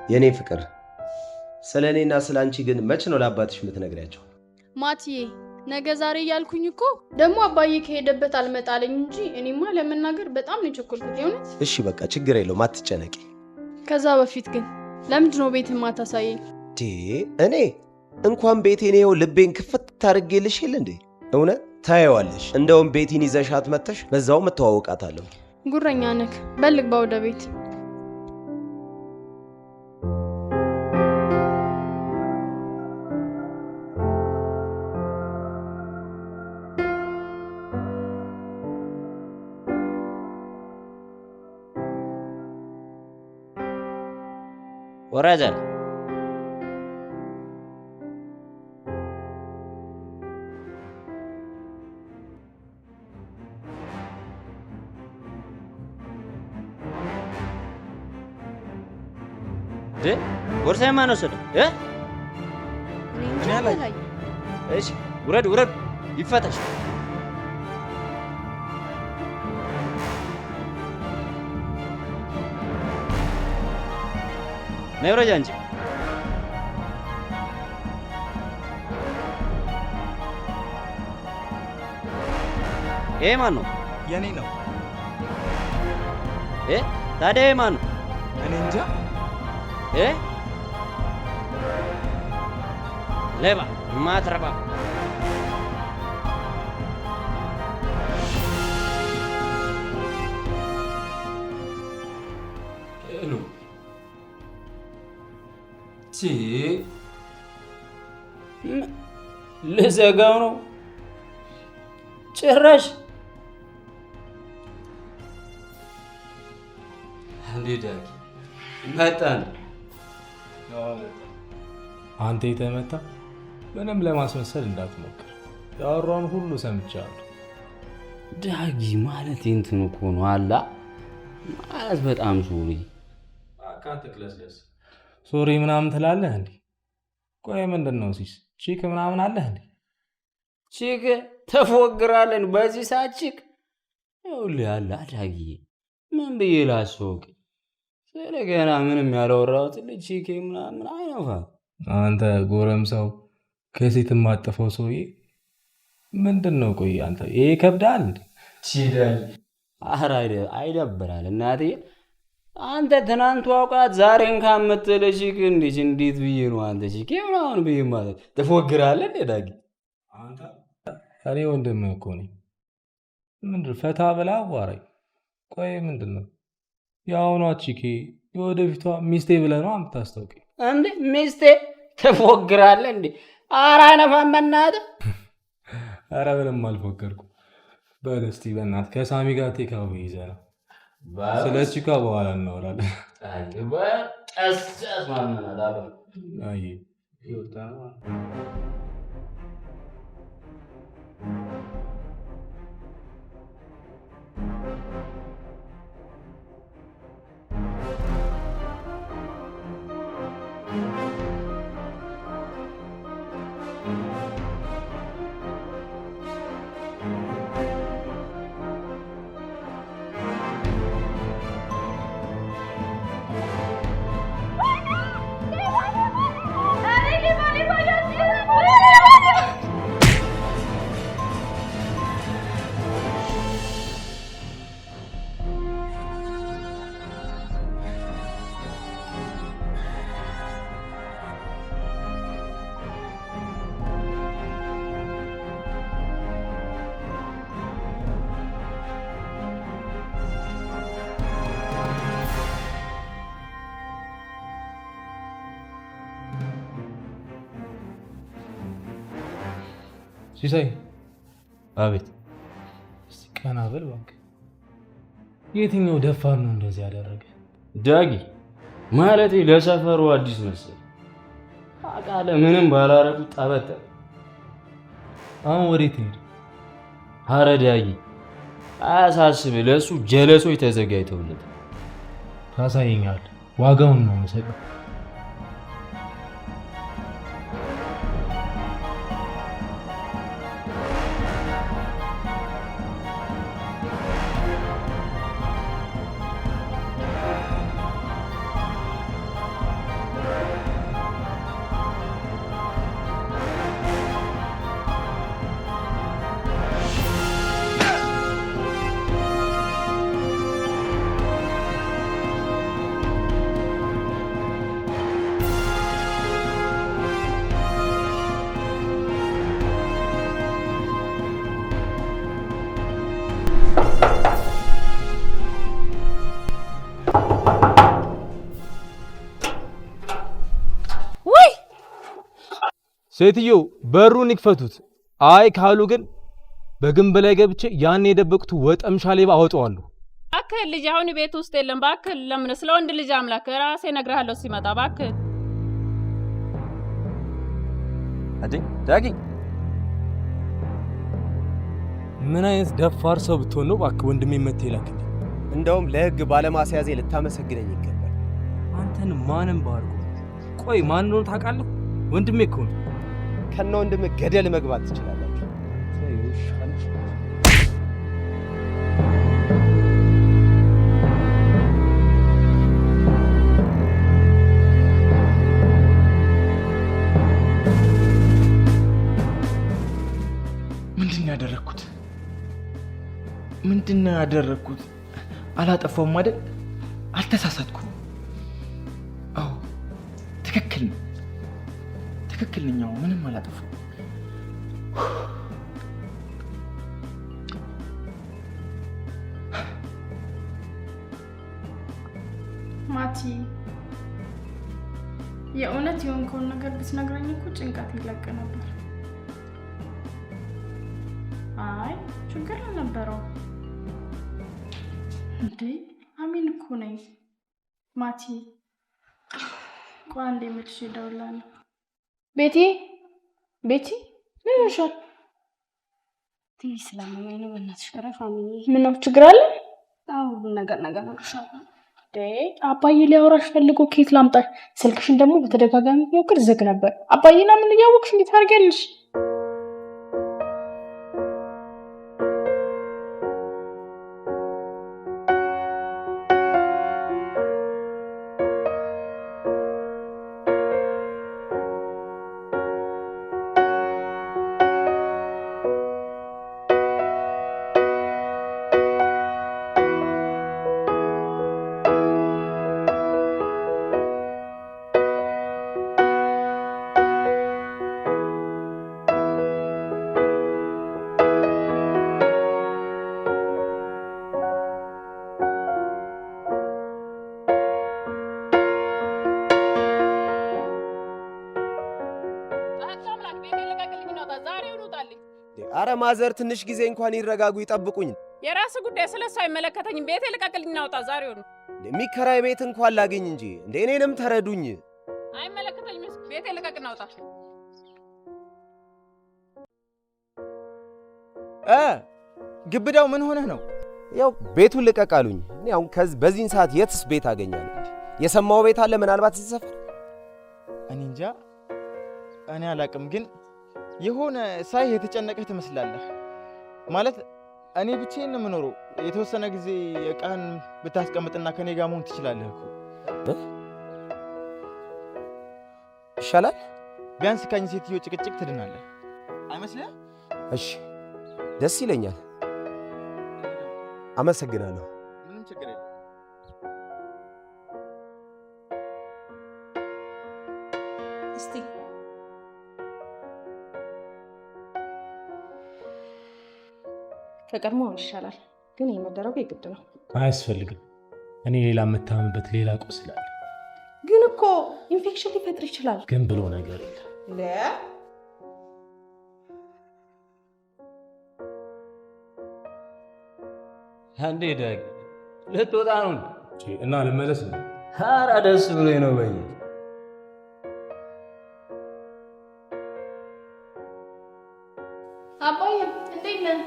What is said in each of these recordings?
የኔ ፍቅር፣ ስለ እኔና ስለ አንቺ ግን መች ነው ለአባትሽ የምትነግሪያቸው? ማትዬ፣ ነገ ዛሬ እያልኩኝ እኮ ደግሞ አባዬ ከሄደበት አልመጣለኝ እንጂ እኔማ ለመናገር በጣም ነው የቸኮልኩት የእውነት። እሺ በቃ ችግር የለውም፣ አትጨነቂ። ከዛ በፊት ግን ለምንድን ነው ቤትህን ማታሳየኝ? እኔ እንኳን ቤቴን ይኸው ልቤን ክፍት ታርጌልሽ የለ እንዴ? እውነት ታየዋለሽ። እንደውም ቤቴን ይዘሻት መተሽ በዛው መተዋወቃታለሁ። ጉረኛ ነክ። በል ልግባ ወደ ቤት። ወራጃል። ቦርሳዬን ማን ወሰደው? እሺ ውረድ ውረድ፣ ይፈተሽ። ነይ ውረጅ አንቺ። ይሄ ማን ነው? የኔ ነው። ታዲያ ይሄ ማን ነው? እኔ እንጃ። ሌባ ማትረባ። Hello፣ ልዘጋው ነው ጭራሽ። እንዴ ዳጊ መጣን። አንተ የተመታ ምንም ለማስመሰል እንዳትሞክር። ያወራውን ሁሉ ሰምቻለሁ። ዳጊ ማለት እንትን እኮ ነው አላ ማለት በጣም sorry። Sorry ምናምን ትላለህ እንዴ? ቆይ ምንድን ነው sis chick ምናምን አለህ እንዴ? Chick ተፎግራለን በዚህ ሰዓት chick። ይኸውልህ አላ ዳጊ ምን ብዬ ላስወቅ? ስለ ገና ምንም ያላወራሁት ልጅ chick ምናምን አይነፋ። አንተ ጎረምሳው ከሴት የማጠፈው ሰውዬ ምንድን ነው? ቆይ አንተ ይሄ ይከብዳል እንዴ? ዳጊ ኧረ አይደብራል እናቴ። አንተ ትናንት ዋውቃት ዛሬ እንኳን የምትልህ chick እንዴት እንዴት ብዬ ነው አንተ chick ምናምን ብዬ ማለት ትፎግራለህ እንዴ ዳጊ? አንተ እኔ ወንድምህ እኮ ነኝ። ምንድን ፈታ ብላ አዋራኝ። ቆይ ምንድን ነው የአሁኗ chick ኤ የወደፊቷ ሚስቴ ብለህ ነው የምታስታውቀኝ? እንዴ ሚስቴ ትፎግራለህ እንዴ? ኧረ አይነፋም በእናትህ። ኧረ ምንም አልፎገርኩም። በል እስቲ በእናትህ ከሳሚ ጋር take away ይዘህ ነው። ስለ chick ዋ በኋላ እናወራለን። አይ ይወጣ ነው። ሲሳይ። አቤት። እስቲ ቀና በል እባክህ። የትኛው ደፋር ነው እንደዚህ ያደረገ? ዳጊ ማለቴ ለሰፈሩ አዲስ መሰለኝ። አቃለ ምንም ባላረጉ ጠበጠ። አሁን ወዴት ሄድ? ኧረ ዳጊ አያሳስብህ፣ ለእሱ ጀለሶች ተዘጋጅተውለት። ታሳየኛለህ። ዋጋውን ነው የምሰጠው። ሴትዮ በሩን ይክፈቱት። አይ ካሉ ግን በግንብ ላይ ገብቼ ያን የደበቅቱ ወጠምሻ ሌባ አወጣዋለሁ። እባክህ ልጅ አሁን ቤት ውስጥ የለም። እባክህ ለምን ስለ ወንድ ልጅ አምላክ ራሴ እነግርሃለሁ ሲመጣ። እባክህ እንዴ ዳጊ፣ ምን አይነት ደፋር ሰው ብትሆን ነው እባክህ ወንድሜ መተህ የላክልኝ? እንደውም ለህግ ባለማስያዜ ልታመሰግነኝ ይገባል። አንተን ማንም ባርጎ። ቆይ ማን እንደሆነ ታውቃለህ? ወንድሜ እኮ ነው። ከነ ወንድምህ ገደል መግባት ትችላላችሁ። ምንድን ነው ያደረግኩት? ምንድን ነው ያደረግኩት? አላጠፋውም አይደል? አልተሳሳትኩም። አዎ ትክክል ነው፣ ትክክል ነኝ። አዎ ምንም አላጠፋውም። ማቲ የእውነት የሆንከውን ነገር ብትነግረኝ እኮ ጭንቀት ይለቅ ነበር። አይ ችግር አልነበረው እንዴ። አሚን እኮ ነኝ ማቲ። ቆይ አንዴ መልሼ እደውላለሁ። ቤቲ ቤቲ፣ ምን ሆነሻል? ትንሽ ስላመመኝ ነው። በእናትሽ እረፍ አሚዬ። ምነው ችግር አለ? አዎ ነገር ነገር እነግርሻለሁ። እንዴ አባዬ ሊያወራሽ ፈልጎ ከየት ላምጣሽ? ስልክሽን ደግሞ በተደጋጋሚ ሞክር ዝግ ነበር። አባዬና ምን እያወቅሽ እንዴት ታደርጊያለሽ? አረ mother ትንሽ ጊዜ እንኳን ይረጋጉ፣ ይጠብቁኝ። የራስ ጉዳይ፣ ስለ እሱ አይመለከተኝም። ቤቴ ልቀቅልኝ፣ አውጣ ዛሬውኑ። የሚከራይ ቤት እንኳን ላገኝ እንጂ እንዴ፣ እኔንም ተረዱኝ። አይመለከተኝም። ቤቴ ልቀቅና ውጣ። ግብዳው ምን ሆነህ ነው? ያው ቤቱን ልቀቅ አሉኝ። እኔ አሁን ከዚህ በዚህን ሰዓት የትስ ቤት አገኛለሁ? የሰማው ቤት አለ ምናልባት እዚህ ሰፈር? እኔ እንጃ፣ እኔ አላቅም። ግን የሆነ ሳይህ የተጨነቀህ ትመስላለህ። ማለት እኔ ብቻዬን ነው የምኖረው። የተወሰነ ጊዜ እቃህን ብታስቀምጥና ከኔ ጋር መሆን ትችላለህ እኮ። ይሻላል። ቢያንስ ከእኚህ ሴትዮ ጭቅጭቅ ትድናለህ አይመስልህም? እሺ፣ ደስ ይለኛል። አመሰግናለሁ። ምንም ችግር የለም። እስቲ ከቀድሞ አሁን ይሻላል፣ ግን ይህ መደረጉ የግድ ነው። አያስፈልግም። እኔ ሌላ የምታምበት ሌላ ቁስል አለ። ግን እኮ ኢንፌክሽን ሊፈጥር ይችላል። ግን ብሎ ነገር የለም። እንዴ ዳጊ ልትወጣ ነው እና ልመለስ ነው? ኧረ ደስ ብሎኝ ነው። በይ አባዬ እንዴት ነህ?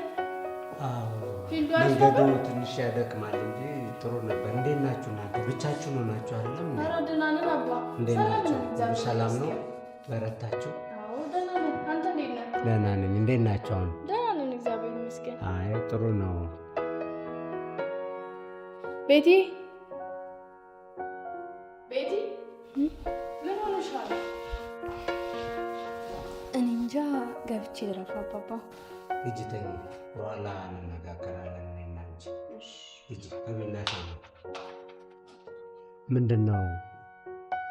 Field ኡ አሪፍ መንገዱ ነበር? ትንሽ ያደክማል እንጂ ጥሩ ነበር። እንዴት ናችሁ እናንተ? ብቻችሁን ሆናችሁ አይደለም? እንዴ? ኧረ ደህና ነን አባ። እንዴት ሰላም ናችሁ? ነን፣ ሁሉ እግዚአብሔር ሰላም ነው? ይመስገን። በረታችሁ? አዎ ደህና ነን። አንተ እንዴት ነህ? ደህና ነኝ። እንዴት ናችሁ አሁን? ደህና ነን፣ እግዚአብሔር ይመስገን። አይ ጥሩ ነው። ቤቲ ቤቲ፣ ምን ሆነሻል? እኔ እንጃ፣ ገብቼ ልረፍ አባባ። ሂጂ ተኝ፣ በኋላ እንነጋገራለን እኔና አንቺ። ሂጂ ከሚናቴ ነው። ምንድን ነው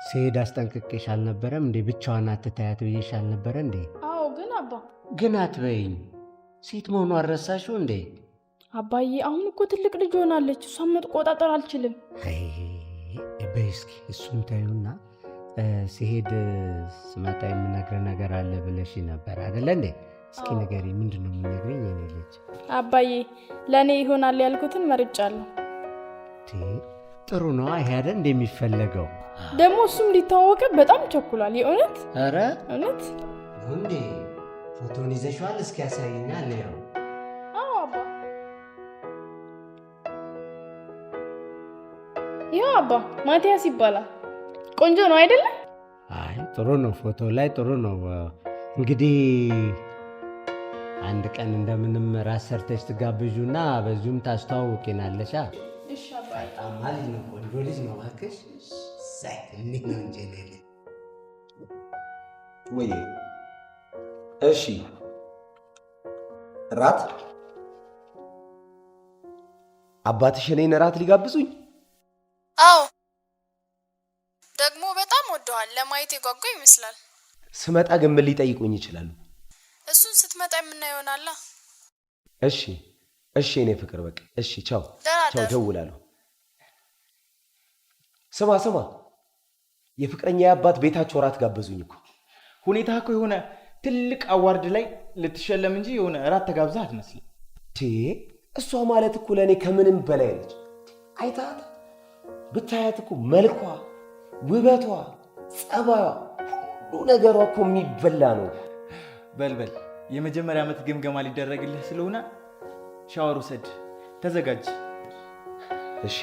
ስሄድ አስጠንቅቄሽ አልነበረም እንዴ? ብቻዋን አትታያት ብዬሽ አልነበረ እንዴ? አዎ ግን አባ ግን አትበይኝ። ሴት መሆኗ አልረሳሽው እንዴ? አባዬ አሁን እኮ ትልቅ ልጅ ሆናለች። እሷን መቆጣጠር አልችልም። አይ በይ እስኪ እሱን ተይውና ሲሄድ ስመጣ የምነግርህ ነገር አለ ብለሽ ነበር አይደለ እንዴ? እስኪ አዎ። ንገሪኝ፣ ምንድን ነው የምነግሪኝ የኔ ልጅ? አባዬ ለእኔ ይሆናል ያልኩትን መርጫለሁ። ጥሩ ነው። ይሄ አይደል እንደሚፈለገው? ደግሞ እሱም ሊተዋወቀ በጣም ቸኩሏል። የእውነት ኧረ እውነት። ነው እንዴ? ፎቶን ይዘሽዋል? እስኪ ያሳይኛ ልየው። አዎ አባ፣ ይኸው አባ ማቲያስ ይባላል። ቆንጆ ነው አይደለም? አይ ጥሩ ነው፣ ፎቶ ላይ ጥሩ ነው። እንግዲህ አንድ ቀን እንደምንም ራስ ሰርተሽ ትጋብዡና በዚሁም ታስተዋውቂናለሽ። እሺ አባዬ። በጣም ልጅ ነው፣ ቆንጆ ልጅ ነው። እባክሽ እሰይ፣ እንዲህ ነው እንጂ የኔ ልጅ። ወይ እሺ፣ ራት አባትሽ እኔን ራት ሊጋብዙኝ? አዎ ደግሞ በጣም ወደዋል። ለማየት የጓጓ ይመስላል። ስመጣ ግን ምን ሊጠይቁኝ ይችላሉ? እሱን ስትመጣ የምናየው ይሆናላ። እሺ እሺ፣ የኔ ፍቅር በቃ እሺ፣ ቻው ደህና ቻው፣ እደር። ደውላለሁ። ስማ ስማ፣ የፍቅረኛ አባት ቤታቸው ራት ጋበዙኝ እኮ። ሁኔታ እኮ የሆነ ትልቅ award ላይ ልትሸለም እንጂ የሆነ እራት ተጋብዘህ አትመስልም። እሷ ማለት እኮ ለእኔ ከምንም በላይ ነች። አይታት ብታያት እኮ መልኳ፣ ውበቷ፣ ጸባዩ፣ ሁሉ ነገሯ እኮ የሚበላ ነው። በልበል፣ የመጀመሪያ ዓመት ግምገማ ሊደረግልህ ስለሆነ ሻወር ውሰድ፣ ተዘጋጅ። እሺ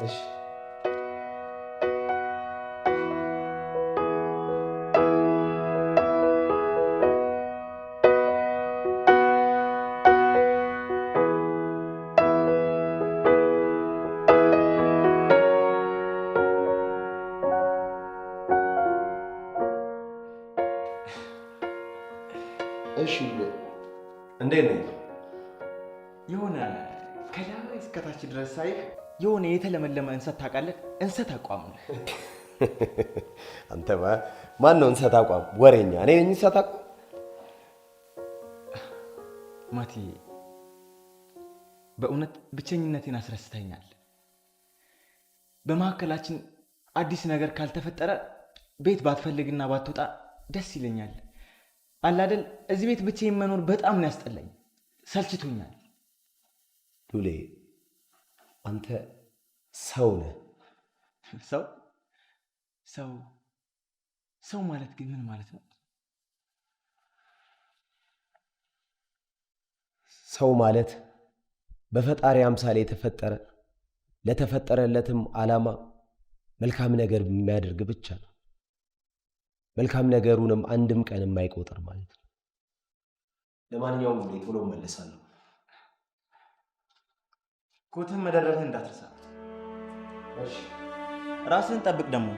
እሺ። እሺ እንዴት ነኝ? የሆነ ከላይ እስከታች ድረስ ሳይህ የሆነ የተለመለመ እንሰት ታውቃለህ? እንሰት አቋም ነው። አንተ ማን ነው እንሰት አቋም? ወሬኛ እኔ ነኝ እንሰት አቋም? ማቲ፣ በእውነት ብቸኝነቴን አስረስተኛል። በመካከላችን አዲስ ነገር ካልተፈጠረ ቤት ባትፈልግና ባትወጣ ደስ ይለኛል። አለ አይደል፣ እዚህ ቤት ብቻዬን መኖር በጣም ነው ያስጠላኝ፣ ሰልችቶኛል። ሉሌ አንተ ሰው ነህ። ሰው ሰው ሰው ማለት ግን ምን ማለት ነው? ሰው ማለት በፈጣሪ አምሳል የተፈጠረ ለተፈጠረለትም ዓላማ መልካም ነገር የሚያደርግ ብቻ ነው። መልካም ነገሩንም አንድም ቀን የማይቆጥር ማለት ነው። ለማንኛውም ሉሌ ቶሎ እመለሳለሁ። ኮትህን መደረብህን እንዳትረሳ። እሺ። ራስህን ጠብቅ ደግሞ።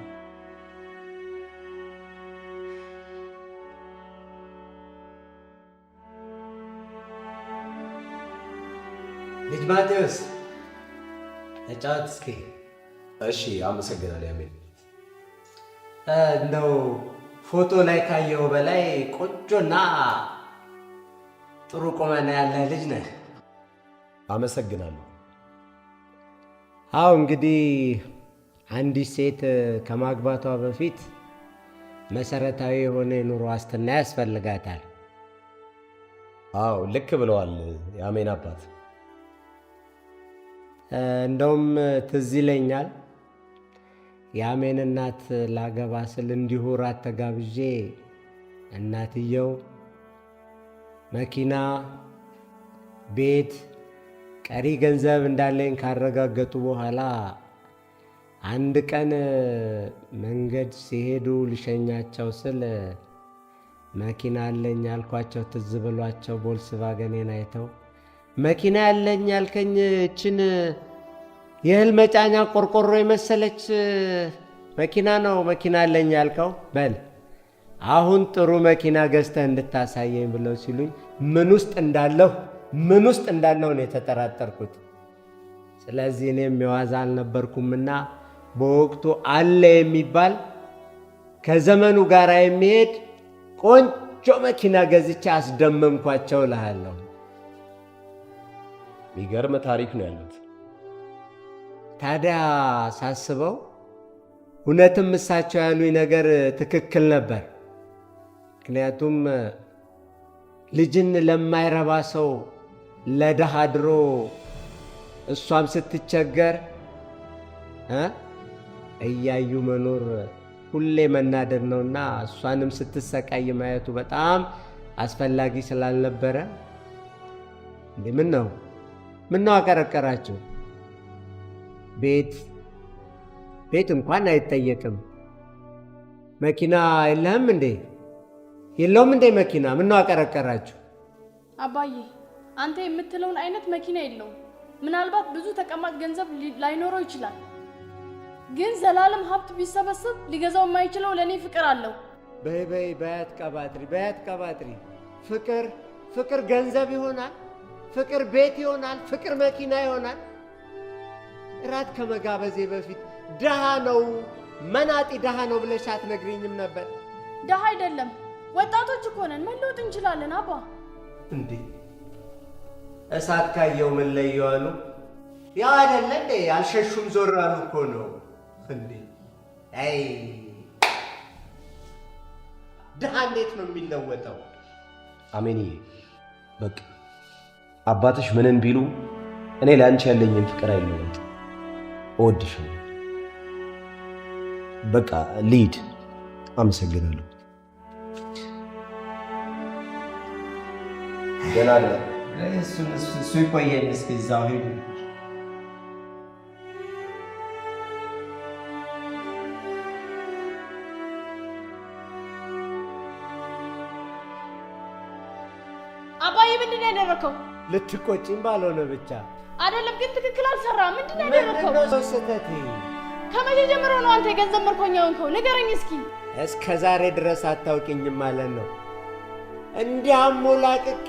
ልጅ ማቴዎስ ተጫወት እስኪ። እሺ፣ አመሰግናለሁ ያሜን። እንደው ፎቶ ላይ ካየው በላይ ቆንጆና ጥሩ ቁመና ያለህ ልጅ ነህ። አመሰግናለሁ። አዎ እንግዲህ አንዲት ሴት ከማግባቷ በፊት መሰረታዊ የሆነ የኑሮ ዋስትና ያስፈልጋታል። አዎ ልክ ብለዋል የአሜን አባት። እንደውም ትዝ ይለኛል የአሜን እናት ላገባ ስል እንዲሁ ራት ተጋብዤ እናትየው መኪና፣ ቤት፣ ቀሪ ገንዘብ እንዳለኝ ካረጋገጡ በኋላ አንድ ቀን መንገድ ሲሄዱ ልሸኛቸው ስል መኪና አለኝ ያልኳቸው ትዝ ብሏቸው ቮልስቫገኔን አይተው መኪና ያለኝ ያልከኝ እችን የእህል መጫኛ ቆርቆሮ የመሰለች መኪና ነው መኪና አለኝ ያልከው? በል አሁን ጥሩ መኪና ገዝተህ እንድታሳየኝ ብለው ሲሉኝ ምን ውስጥ እንዳለሁ ነው የተጠራጠርኩት። ስለዚህ እኔም የዋዛ አልነበርኩምና በወቅቱ አለ የሚባል ከዘመኑ ጋር የሚሄድ ቆንጆ መኪና ገዝቼ አስደመምኳቸው እልሃለሁ። የሚገርም ታሪክ ነው ያሉት። ታዲያ ሳስበው እውነትም እሳቸው ያሉኝ ነገር ትክክል ነበር። ምክንያቱም ልጅን ለማይረባ ሰው ለድሃ ድሮ እሷም ስትቸገር እያዩ መኖር ሁሌ መናደድ ነውና እሷንም ስትሰቃይ ማየቱ በጣም አስፈላጊ ስላልነበረ እንዴ ምን ነው አቀረቀራችሁ? ቤት እንኳን አይጠየቅም። መኪና የለህም እንዴ? የለውም እንዴ መኪና? ምን ነው አቀረቀራችሁ? አባዬ አንተ የምትለውን አይነት መኪና የለውም። ምናልባት ብዙ ተቀማጭ ገንዘብ ላይኖረው ይችላል። ግን ዘላለም ሀብት ቢሰበሰብ ሊገዛው የማይችለው ለእኔ ፍቅር አለው። በይ በይ በያት ቀባጥሪ፣ በያት ቀባጥሪ። ፍቅር ፍቅር ገንዘብ ይሆናል። ፍቅር ቤት ይሆናል። ፍቅር መኪና ይሆናል። እራት ከመጋበዜ በፊት ድሃ ነው መናጢ ድሃ ነው ብለሽ አትነግሪኝም ነበር? ድሃ አይደለም፣ ወጣቶች እኮ ነን፣ መለወጥ እንችላለን አባ። እንዴ እሳት ካየው ምን ለየው አሉ? ያው አይደለ እንዴ አልሸሹም ዞር አሉ እኮ ነው። እንዴ አይ ድሃ እንዴት ነው የሚለወጠው? አሜንዬ በቃ አባትሽ ምንም ቢሉ እኔ ለአንቺ ያለኝን ፍቅር አይለወጥም። እወድሻለሁ። በቃ ልሂድ። አመሰግናለሁ። ደህና ነህ? እሱ ይቆየን እስኪ እዛው ሂዱ። አባዬ ምንድን ነው ያደረከው? ልትቆጪኝ ባልሆነ ብቻ አይደለም፣ ግን ትክክል አልሰራም። ምንድን ነው ያደረከው? ምንድን ነው ስህተቴ? ከመቼ ጀምሮ ነው አንተ የገንዘብ ምርኮኛ ሆንከው? ንገረኝ እስኪ። እስከ ዛሬ ድረስ አታውቂኝም ማለት ነው። እንዲያም ሞላቅቄ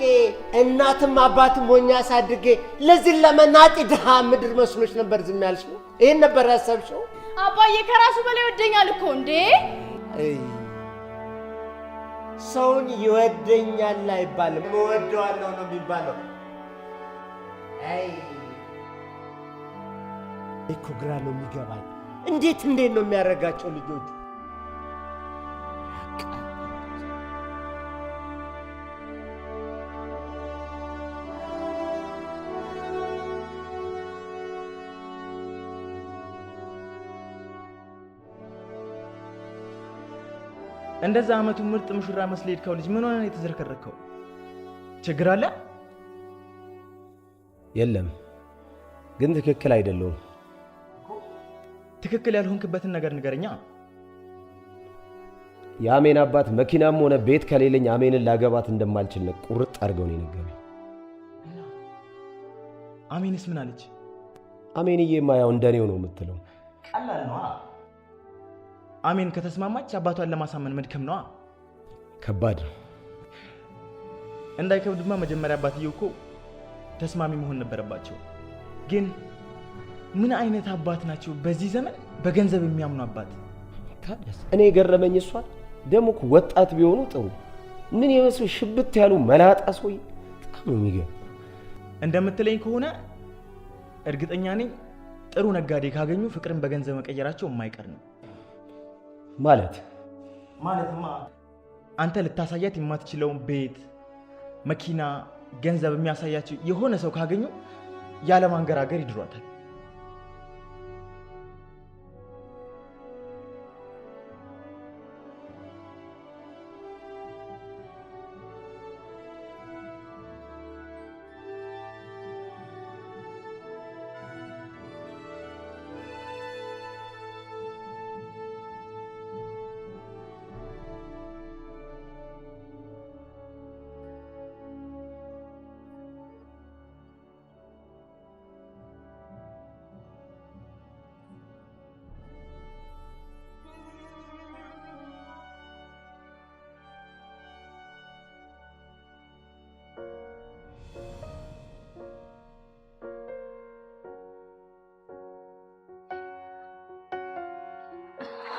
እናትም አባትም ሆኜ አሳድጌ ለዚህ ለመናጢ ድሃ ምድር መስሎች ነበር ዝም ያልሽው? ይሄን ነበር ያሰብሽው? አባዬ ከራሱ በላይ ይወደኛል እኮ እንዴ። አይ ሰውን ይወደኛል አይባልም፣ እወደዋለሁ ነው የሚባለው። አይ እኮ ግራ ነው የሚገባኝ። እንዴት እንዴት ነው የሚያደርጋቸው ልጆቹ? እንደዛ አመቱ ምርጥ ሙሽራ መስለህ ሄድከው ልጅ ምን ሆነህ ነው የተዝረከረከው? ችግር አለ? የለም፣ ግን ትክክል አይደለሁም። ትክክል ያልሆንክበትን ነገር ንገረኛ። የአሜን አባት መኪናም ሆነ ቤት ከሌለኝ አሜንን ላገባት እንደማልችል ነው ቁርጥ አድርገው ነው የነገሩኝ። አሜንስ ምን አለች? አሜንዬማ ያው እንደኔው ነው የምትለው። ቀላል ነዋ። አሜን ከተስማማች አባቷን ለማሳመን መድከም ነዋ። ከባድ ነው። እንዳይከብድማ መጀመሪያ አባትየው እኮ ተስማሚ መሆን ነበረባቸው። ግን ምን አይነት አባት ናቸው በዚህ ዘመን በገንዘብ የሚያምኑ አባት? ታዲያስ እኔ የገረመኝ እሷን ደግሞ እኮ ወጣት ቢሆኑ ጥሩ ምን የመስሉ ሽብት ያሉ መላጣ ሰውዬ በጣም ነው የሚገርም። እንደምትለኝ ከሆነ እርግጠኛ ነኝ ጥሩ ነጋዴ ካገኙ ፍቅርን በገንዘብ መቀየራቸው የማይቀር ነው። ማለት ማለትማ አንተ ልታሳያት የማትችለውን ቤት፣ መኪና፣ ገንዘብ የሚያሳያቸው የሆነ ሰው ካገኙ ያለ ማንገራገር ይድሯታል።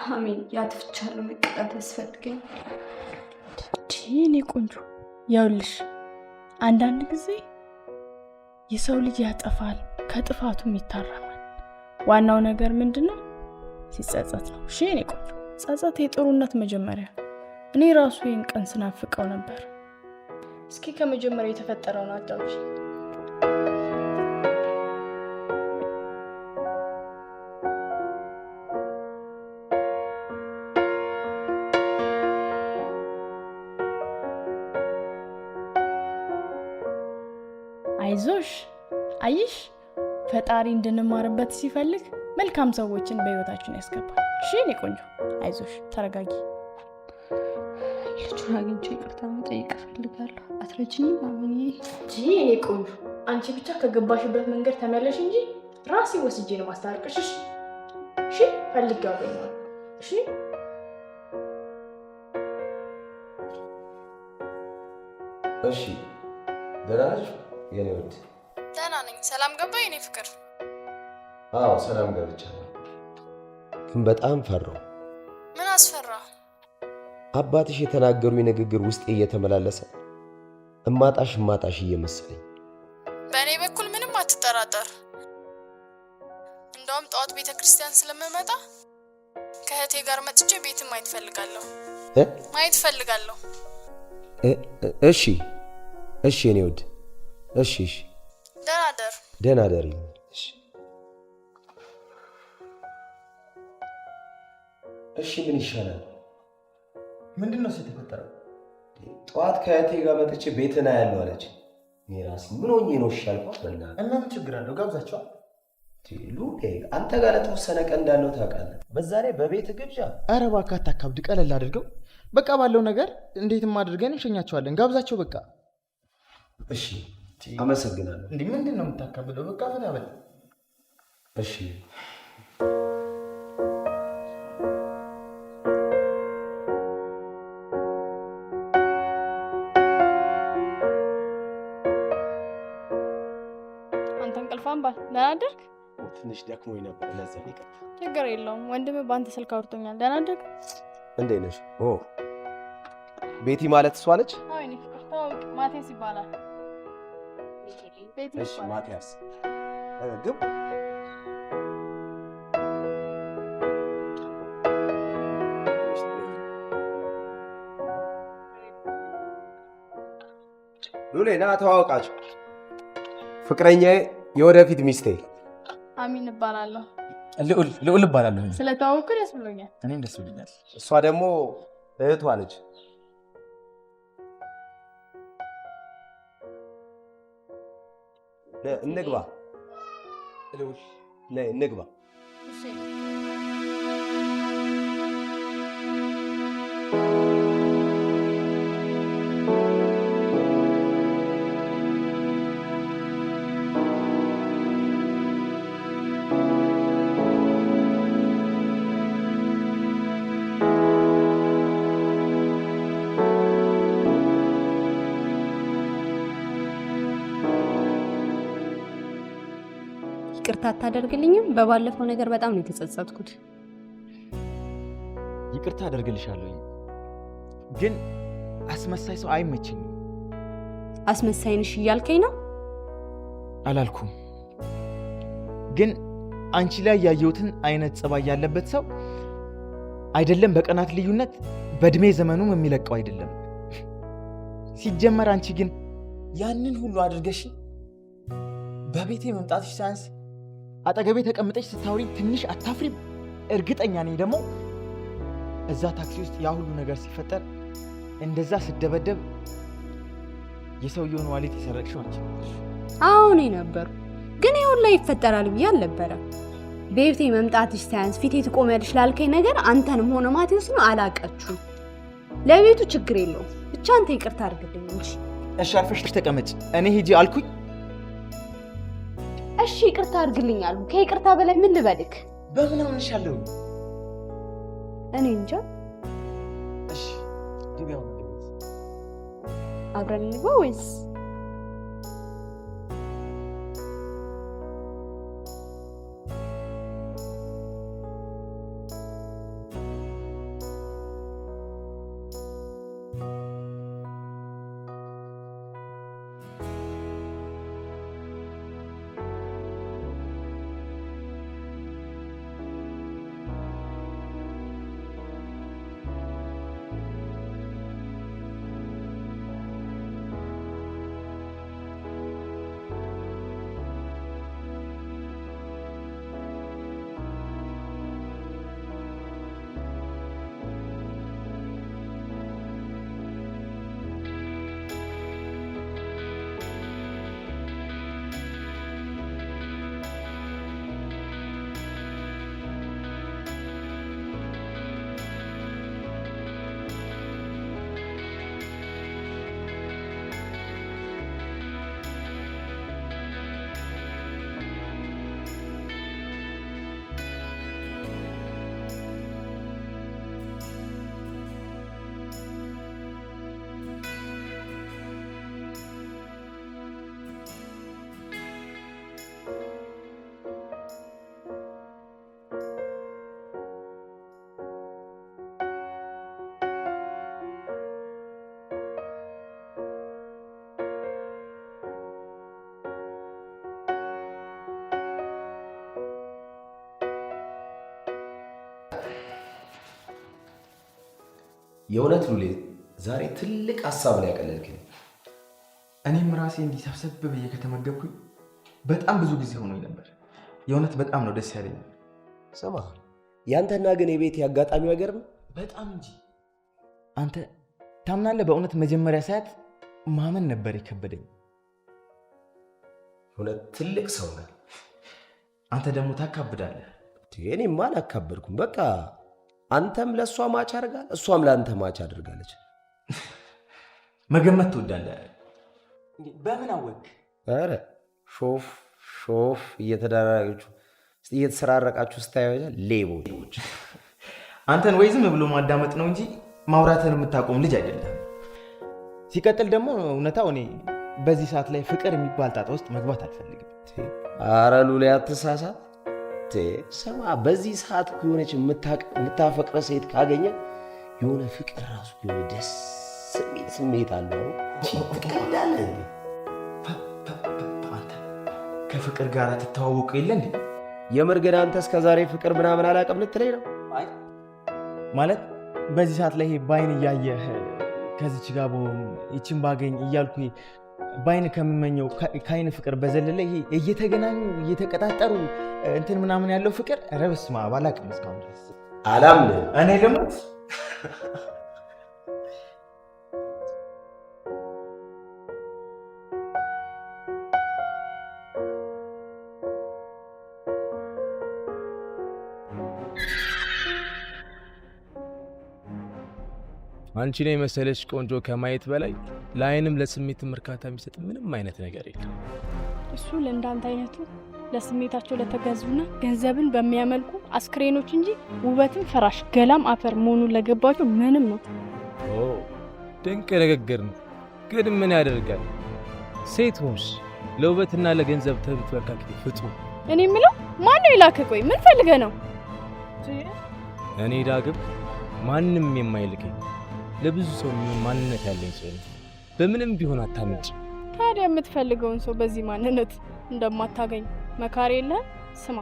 አሜን፣ ያጥፍቻለሁ። መቀጣት ያስፈልገኝ። እኔ ቆንጆ ያውልሽ፣ አንዳንድ ጊዜ የሰው ልጅ ያጠፋል፣ ከጥፋቱም ይታረማል። ዋናው ነገር ምንድነው? ሲጸጸት ነው። እሺ እኔ ቆንጆ፣ ጸጸት የጥሩነት መጀመሪያ። እኔ ራሱ ይሄን ቀን ስናፍቀው ነበር። እስኪ ከመጀመሪያው የተፈጠረውን አጫውቺ። አይዞሽ፣ አይሽ ፈጣሪ እንድንማርበት ሲፈልግ መልካም ሰዎችን በህይወታችን ያስገባል። እሺ እኔ ቆንጆ አይዞሽ፣ ተረጋጊ። ልጁን አግኝቼ ይቅርታ መጠየቅ እፈልጋለሁ። አትረጂኝም አሜንዬ? እጂ እኔ ቆንጆ፣ አንቺ ብቻ ከገባሽበት መንገድ ተመለሽ እንጂ ራሴ ወስጄ ነው ማስታረቅሽ። እሺ እሺ፣ ፈልጌ አገኘዋለሁ። እሺ እሺ፣ ደህና ነሽ የኔ ውድ? ደህና ነኝ። ሰላም ገባ የኔ ፍቅር? አዎ ሰላም ገብቻለሁ፣ ግን በጣም ፈራሁ። ምን አስፈራ? አባትሽ የተናገሩኝ ንግግር ውስጤ እየተመላለሰ እማጣሽ እማጣሽ እየመሰለኝ። በእኔ በኩል ምንም አትጠራጠር። እንደውም ጠዋት ቤተ ክርስቲያን ስለምመጣ ከእህቴ ጋር መጥቼ ቤት ማየት ፈልጋለሁ። ማየት ፈልጋለሁ። እሺ እሺ የኔ ውድ፣ እሺ እሺ። ደህና ደር። ደህና ደሪ። እሺ እሺ። ምን ይሻላል? ምንድነው እሱ የተፈጠረው? ጠዋት ከእህቴ ጋር መጥቼ ቤትና ያለው አለች። እኔ ራሴ ምን ሆኜ ነው እሺ አልኳት። በእናትህ እና ምን ችግር አለው? ጋብዛቸዋል። ሉሌ አንተ ጋር ለተወሰነ ቀን እንዳለው ታውቃለህ። በዛ ላይ በቤት ግብዣ። ኧረ እባክህ አታካብድ፣ ቀለል አድርገው። በቃ ባለው ነገር እንዴትም አድርገን እንሸኛቸዋለን። ጋብዛቸው በቃ። እሺ አመሰግናለሁ። እንዴ ምንድን ነው የምታካብደው? በቃ ፈታ በል። እሺ አንተ እንቅልፋም ባል ደህና አደርክ? ትንሽ ደክሞኝ ነበር ለዛ ነው። ይቅርታ። ችግር የለውም ወንድም በአንተ ስልክ አውርቶኛል። ደህና አደርክ? እንዴት ነሽ? ኦ ቤቲ ማለት እሷ ነች? አዎ የእኔ ፍቅር ተዋወቅ፣ ማቲያስ ይባላል። ቤቲ እሺ ማቲያስ ግብ። ሉሌ ና ተዋወቃቸው። ፍቅረኛዬ የወደፊት ሚስቴ። አሚን እባላለሁ። ልዑል ልዑል እባላለሁ። ስለተዋወቅኩ ደስ ብሎኛል። እኔም ደስ ብሎኛል። እሷ ደግሞ እህቷ ነች። እንግባ፣ ነይ እንግባ። ይቅርታ አታደርግልኝም? በባለፈው ነገር በጣም ነው የተጸጸትኩት። ይቅርታ አደርግልሻለሁ፣ ግን አስመሳይ ሰው አይመቸኝም። አስመሳይ ነሽ እያልከኝ ነው? አላልኩም፣ ግን አንቺ ላይ ያየሁትን አይነት ጸባይ ያለበት ሰው አይደለም። በቀናት ልዩነት በእድሜ ዘመኑም የሚለቀው አይደለም። ሲጀመር አንቺ ግን ያንን ሁሉ አድርገሽ በቤቴ መምጣትሽ ሳያንስ አጠገቤ ተቀምጠሽ ስታወሪ ትንሽ አታፍሪም? እርግጠኛ ነኝ ደግሞ እዛ ታክሲ ውስጥ ያ ሁሉ ነገር ሲፈጠር እንደዛ ስደበደብ የሰውየውን wallet የሰረቅሽው አንቺ ነበርሽ። አዎ እኔ ነበርኩ፣ ግን ይሁን ላይ ይፈጠራል ብዬ አልነበረም። ቤቴ መምጣትሽ ሳያንስ ፊቴ ትቆሚያለሽ ላልከኝ ነገር አንተንም ሆነ ማቴዎስን አላቃችሁም። ለቤቱ ችግር የለውም፣ ብቻ አንተ ይቅርታ አድርግልኝ እንጂ። እሺ አርፈሽ ተቀመጭ። እኔ ሂጂ አልኩኝ። እሺ ይቅርታ አድርግልኝ አልኩ። ከይቅርታ በላይ ምን ልበልክ? በምን አምንሻለሁ? እኔ እንጃ። እሺ ግቢ አሁን ወደ ቤት። አብረን እንግባ ወይስ? የእውነት ሉሌ ዛሬ ትልቅ ሀሳብ ነው ያቀለልክኝ። እኔም ራሴ እንዲህ ሰብሰብ ብዬ ከተመገብኩኝ በጣም ብዙ ጊዜ ሆኖኝ ነበር። የእውነት በጣም ነው ደስ ያለኝ። ስማ፣ ያንተና ግን የቤት አጋጣሚው አይገርምም? በጣም እንጂ። አንተ ታምናለህ? በእውነት መጀመሪያ ሰዓት ማመን ነበር የከበደኝ። እውነት ትልቅ ሰው ነህ። አንተ ደግሞ ታካብዳለህ። እኔማ አላካበድኩም። በቃ አንተም ለእሷ match አድርጋል፣ እሷም ለአንተ match አድርጋለች። መገመት ትወዳለህ። በምን አወቅ? ኧረ ሾፍ ሾፍ እየተደራረጋችሁ እየተሰራረቃችሁ ስታዩ ሌቦች። አንተን ወይ ዝም ብሎ ማዳመጥ ነው እንጂ ማውራትን የምታቆም ልጅ አይደለም። ሲቀጥል ደግሞ እውነታው እኔ በዚህ ሰዓት ላይ ፍቅር የሚባል ጣጣ ውስጥ መግባት አልፈልግም። ኧረ ሉሌ አትሳሳት። ስማ፣ በዚህ ሰዓት እኮ የሆነች የምታፈቅረ ሴት ካገኘ የሆነ ፍቅር ራሱ የሆነ ደስ የሚል ስሜት አለው። ትቀልዳለህ እንዴ? አንተ ከፍቅር ጋር ትተዋወቁ የለ እንዴ? የምር ግን አንተ እስከ ዛሬ ፍቅር ምናምን አላውቅም ልትለኝ ነው? ማለት በዚህ ሰዓት ላይ ባይን እያየህ ከዚች ጋር ብሆን ይችን ባገኝ እያልኩ ባይን ከምመኘው ከአይን ፍቅር በዘለለ ይሄ እየተገናኙ እየተቀጣጠሩ እንትን ምናምን ያለው ፍቅር ኧረ በስመ አብ አላውቅም እስካሁን ድረስ። አላምንም። እኔ ልሞት። አንቺን የመሰለች ቆንጆ ከማየት በላይ ለአይንም ለስሜትም እርካታ የሚሰጥ ምንም አይነት ነገር የለም። እሱ ለእንዳንተ አይነቱ ለስሜታቸው ለተገዙና ገንዘብን በሚያመልኩ አስክሬኖች እንጂ ውበትም ፈራሽ ገላም አፈር መሆኑን ለገባቸው ምንም ነው። ኦ ድንቅ ንግግር ነው። ግን ምን ያደርጋል፣ ሴት ሆንሽ ለውበትና ለገንዘብ ተንበርካኪ ፍጡር። እኔ የምለው ማን ነው የላከ? ቆይ ምን ፈልገህ ነው? እኔ ዳግም ማንም የማይልከኝ ለብዙ ሰው የሚሆን ማንነት ያለኝ ሰው ነኝ። በምንም ቢሆን አታመጭ። ታዲያ የምትፈልገውን ሰው በዚህ ማንነት እንደማታገኝ መካሪ የለህም? ስማ፣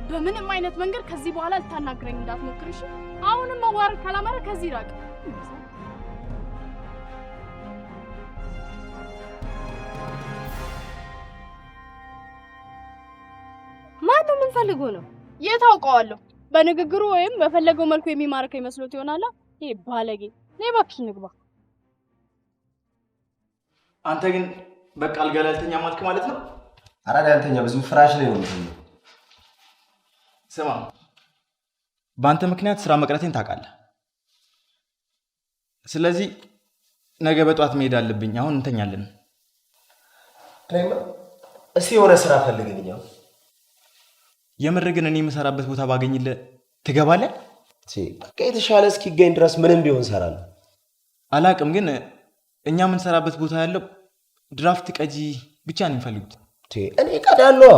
በምንም አይነት መንገድ ከዚህ በኋላ ልታናግረኝ እንዳትሞክር እሺ? አሁንም መዋረድ ካላማረ ከዚህ ራቅ። ማን ነው? ምን ፈልጎ ነው? የት አውቀዋለሁ? በንግግሩ ወይም በፈለገው መልኩ የሚማርከው ይመስሎት ይሆናል። ይሄ ባለጌ። ነይ እባክሽ ንግባ። አንተ ግን በቃ አልጋ ላይ አልተኛም አልክ ማለት ነው? ኧረ እኔ አልተኛም፣ ብዙ ፍራሽ ላይ ነው የምተኛው። ስማ፣ በአንተ ምክንያት ስራ መቅረቴን ታውቃለህ። ስለዚህ ነገ በጠዋት መሄድ አለብኝ። አሁን እንተኛለን። እኔማ እስኪ የሆነ ስራ ፈልግልኝ። አሁን የምር ግን እኔ የምሰራበት ቦታ ባገኝልህ ትገባለህ? በቃ የተሻለ እስኪገኝ ድረስ ምንም ቢሆን እሰራለሁ። አላቅም፣ ግን እኛ የምንሰራበት ቦታ ያለው ድራፍት ቀጂ ብቻ ነው የሚፈልጉት። እኔ እቀዳለሁ።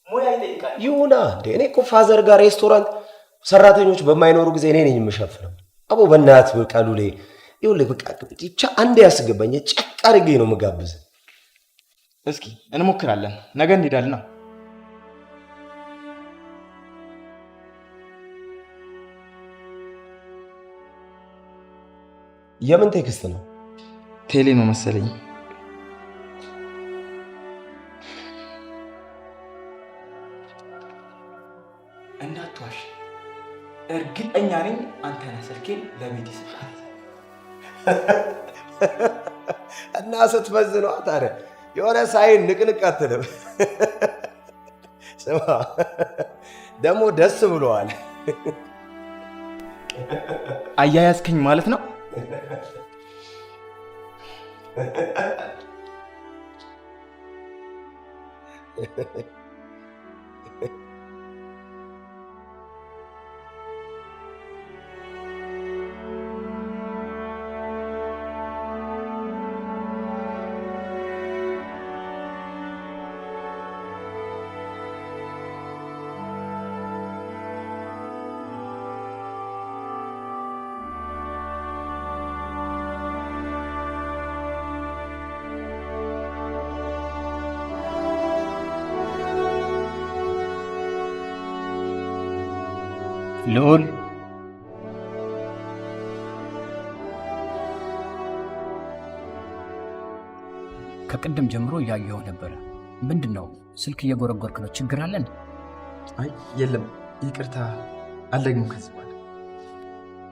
ሙያ ይጠይቃል። ይሁና እንዴ። እኔ እኮ father ጋር ሬስቶራንት ሰራተኞች በማይኖሩ ጊዜ እኔ ነኝ የምሸፍነው። አቦ በእናትህ በቃ ሉሌ፣ ይኸውልህ በቃ ብቻ አንዴ ያስገባኝ ጨቅ አድርጌ ነው የምጋብዝህ። እስኪ እንሞክራለን። ነገ እንሄዳለን። የምን text ነው? ቴሌ ነው መሰለኝ። እንዳትዋሽ፣ እርግጠኛ ነኝ አንተ ነህ ስልኬን ለቤት ይሰጣል። እና ስትመዝነዋ ታዲያ የሆነ ሳይን ንቅንቅ አትልም። ስማ ደግሞ ደስ ብሎዋል። አያያዝከኝ ማለት ነው። ልዑል ከቅድም ጀምሮ እያየሁ ነበረ። ምንድን ነው ስልክ እየጎረጎርክ ነው? ችግር አለን? አይ የለም፣ ይቅርታ አልደግምም ከዚህ በኋላ።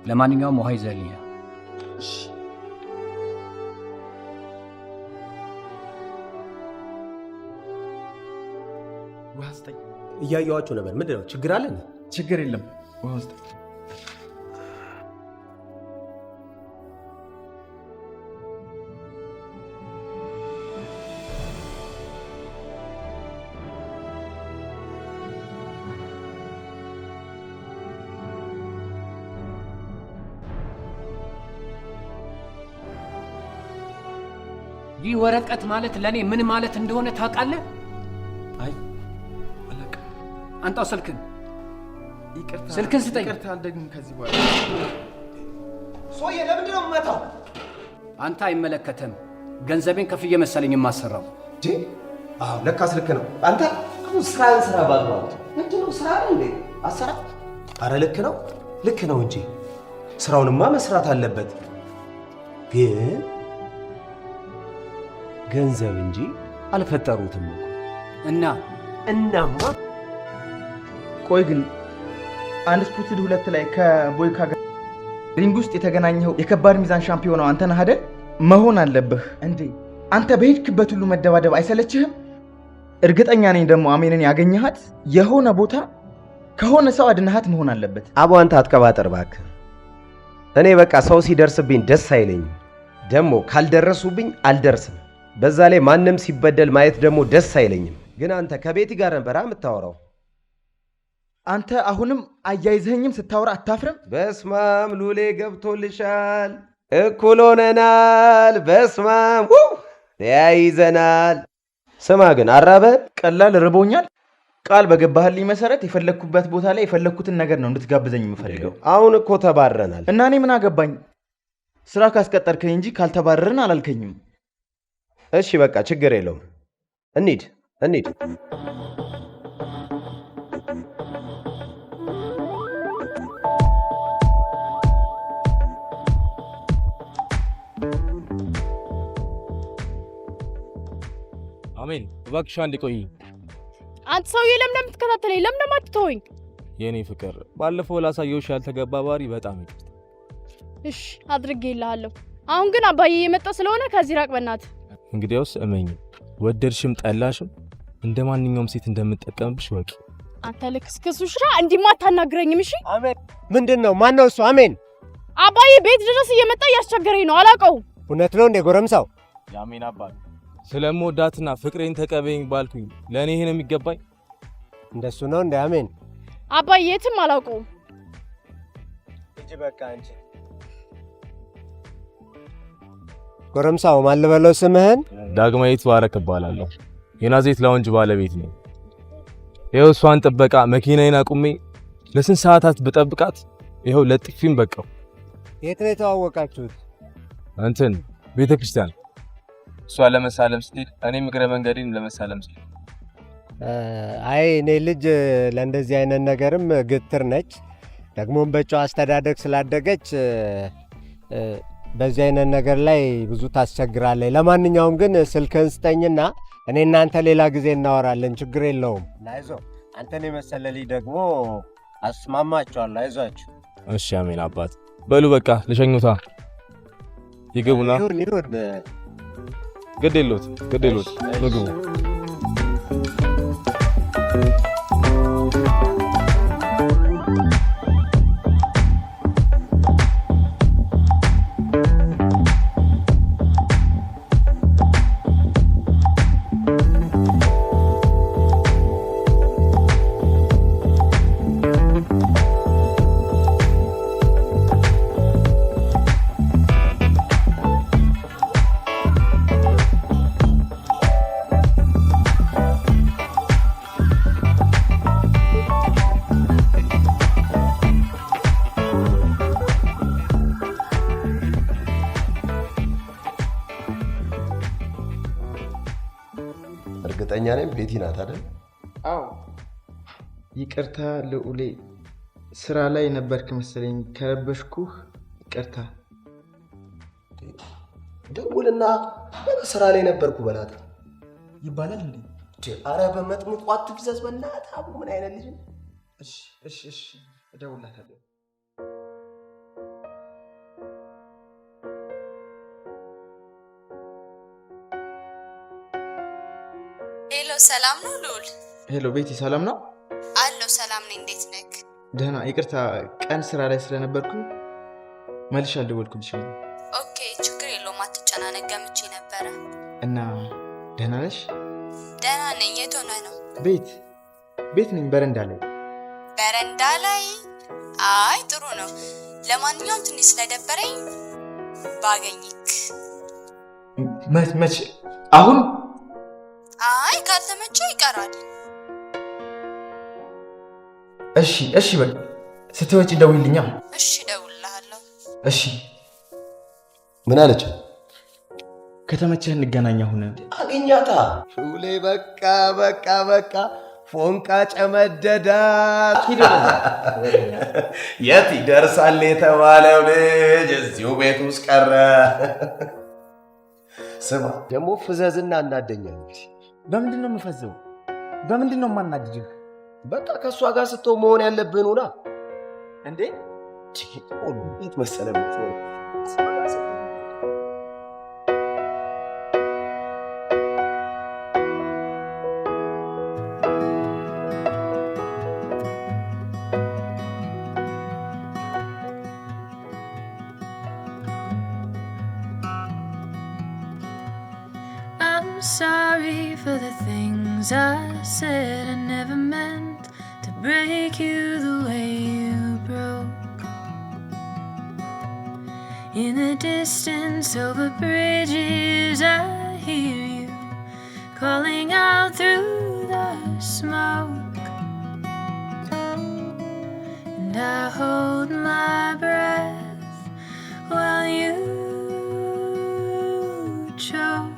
ለማንኛውም ውሃ ይዘህልኝ። እሺ። ውሃ ስጠኝ። እያየኋቸው ነበር። ምንድን ነው ችግር አለን? ችግር የለም፣ ውሃ ስጠኝ። ይህ ወረቀት ማለት ለእኔ ምን ማለት እንደሆነ ታውቃለህ? አይ አላውቅም። አንጣው ስልክን። ይቅርታ፣ ስልክን ስጠኝ። ይቅርታ አልደግምም ከዚህ በኋላ። ሰውዬ ለምንድን ነው የምመታው? አንተ አይመለከትም። ገንዘቤን ከፍዬ መሰለኝ የማሰራው። አዎ ለካስ ልክ ነው። አንተ አሁን ስራህን ስራ ባግባቡ። ምንድን ነው ስራ አይደል እንዴ? አሰራ። አረ ልክ ነው፣ ልክ ነው እንጂ ስራውንማ መስራት አለበት። ግን ገንዘብ እንጂ አልፈጠሩትም እኮ። እና እናማ ቆይ ግን Undisputed 2 ላይ ከቦይካ ጋር ring ውስጥ የተገናኘኸው የከባድ ሚዛን ሻምፒዮናው አንተ ነህ አይደል? መሆን አለብህ እንዴ! አንተ በሄድክበት ሁሉ መደባደብ አይሰለችህም? እርግጠኛ ነኝ ደግሞ አሜንን ያገኘሃት የሆነ ቦታ ከሆነ ሰው አድነሃት መሆን አለበት። አቦ አንተ አትቀባጠር እባክህ። እኔ በቃ ሰው ሲደርስብኝ ደስ አይለኝም። ደግሞ ካልደረሱብኝ አልደርስም። በዛ ላይ ማንም ሲበደል ማየት ደግሞ ደስ አይለኝም። ግን አንተ ከቤቲ ጋር ነበር የምታወራው። አንተ አሁንም አያይዘኸኝም ስታወራ አታፍርም? በስማም ሉሌ ገብቶልሻል። እኩል ሆነናል። በስማም ው ተያይዘናል። ስማ ግን አራበ ቀላል ርቦኛል። ቃል በገባህልኝ መሰረት የፈለግኩበት ቦታ ላይ የፈለግኩትን ነገር ነው እንድትጋብዘኝ የምፈልገው። አሁን እኮ ተባረናል። እና እኔ ምን አገባኝ? ስራ ካስቀጠርከኝ እንጂ ካልተባረርን አላልከኝም። እሺ በቃ ችግር የለውም። እንሂድ እንሂድ። አሜን፣ እባክሽ አንዴ ቆይ። አንተ ሰውዬ ለምን እንደምትከታተለኝ ለምን እንደማትተወኝ? የኔ ፍቅር፣ ባለፈው ላሳየሁሽ ያልተገባ ባህሪ በጣም ይቅርታ። እሺ አድርጌልሃለሁ። አሁን ግን አባዬ እየመጣ ስለሆነ ከዚህ ራቅ በእናትህ። እንግዲያውስ እመኝ፣ ወደድሽም ጠላሽም እንደ ማንኛውም ሴት እንደምጠቀምብሽ ወቂ። አንተ ልክስክስ ውሻ እንዲማ አታናግረኝም። እሺ አሜን። ምንድን ነው? ማን ነው እሱ? አሜን። አባዬ ቤት ድረስ እየመጣ እያስቸገረኝ ነው። አላውቀውም። እውነት ነው እንዴ ጎረምሳው? የአሜን አባት ስለምወዳትና ፍቅሬን ተቀበይኝ ባልኩኝ ለእኔ ይሄ ነው የሚገባኝ? እንደሱ ነው እንዴ? አሜን። አባዬ የትም አላውቀውም። እጅ በቃ አንቺ ጎረምሳው ማን ልበለው ስምህን? ዳግማዊት ባረክ እባላለሁ። የናዝሬት ላውንጅ ባለቤት ነኝ። ይኸው እሷን ጥበቃ መኪናዬን አቁሜ ለስንት ሰዓታት ብጠብቃት ይኸው ለጥፊም በቃው። የት ነው የተዋወቃችሁት? እንትን ቤተ ክርስቲያን እሷ ለመሳለም ስትሄድ እኔም እግረ መንገዴን ለመሳለም ስሄድ። አይ እኔ ልጅ ለእንደዚህ አይነት ነገርም ግትር ነች። ደግሞም በጨዋ አስተዳደግ ስላደገች በዚህ አይነት ነገር ላይ ብዙ ታስቸግራለች። ለማንኛውም ግን ስልክህን ስጠኝና እኔ እናንተ ሌላ ጊዜ እናወራለን። ችግር የለውም። አይዞህ፣ አንተን የመሰለ ልጅ ደግሞ አስማማቸዋለሁ። አይዟችሁ። እሺ አሜን አባት። በሉ በቃ ልሸኙታ። ይግቡና። ይሁን ይሁን። ግድ የለዎት ግድ የለዎት ምግቡ እርግጠኛ ነኝ ቤቲ ናት አይደል? አዎ። ይቅርታ ልዑሌ፣ ስራ ላይ ነበርክ መሰለኝ። ከረበሽኩህ ይቅርታ። ደውልና ስራ ላይ ነበርኩ በላት ይባላል እንዴ? አረ በመጥምቁ አትፍዘዝ በእናትህ። አቡ ምን አይነት ልጅ ነው? እሺ እሺ እሺ፣ እደውልላታለሁ። Hello፣ ሰላም ነው ልዑል? Hello ቤቲ፣ ሰላም ነው? አለሁ፣ ሰላም ነኝ። እንዴት ነህ? ደህና። ይቅርታ ቀን ስራ ላይ ስለነበርኩ መልሼ አልደወልኩልሽም። Okay፣ ችግር የለውም አትጨናነቅ። ገምቼ ነበረ። እና ደህና ነሽ? ደህና ነኝ። የት ሆነህ ነው? ቤት ቤት ነኝ፣ በረንዳ ላይ። በረንዳ ላይ? አይ ጥሩ ነው። ለማንኛውም ትንሽ ስለደበረኝ ባገኝክ። መች? አሁን? አይ ካልተመቸ ይቀራል። እሺ እሺ፣ በቃ ስትወጪ ደውይልኛ። እሺ እደውልልሃለሁ። እሺ። ምን አለች? ከተመቸህ እንገናኝ። አሁን አግኛታ። ሹሌ በቃ በቃ በቃ ፎንቃ ጨመደዳት። የት ይደርሳል የተባለው ልጅ እዚሁ ቤት ውስጥ ቀረ። ስማ ደግሞ ፍዘዝና እናደኛል። በምንድን ነው የምፈዘው? በምንድን ነው የማናድድህ? በቃ ከእሷ ጋር ስትሆን መሆን ያለብህን ሆና እንዴ። እንዴት መሰለህ የምትሆነው። sorry for the things I said. I never meant to break you the way you broke. In the distance over bridges, I hear you calling out through the smoke. And I hold my breath while you choke.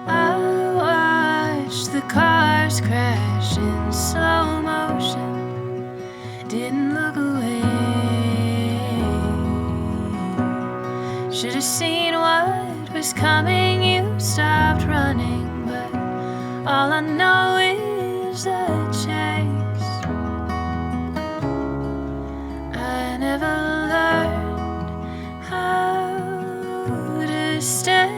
I watched the cars crash in slow motion, didn't look away. Should have seen what was coming, you stopped running, but all I know is the chase. I never learned how to stay.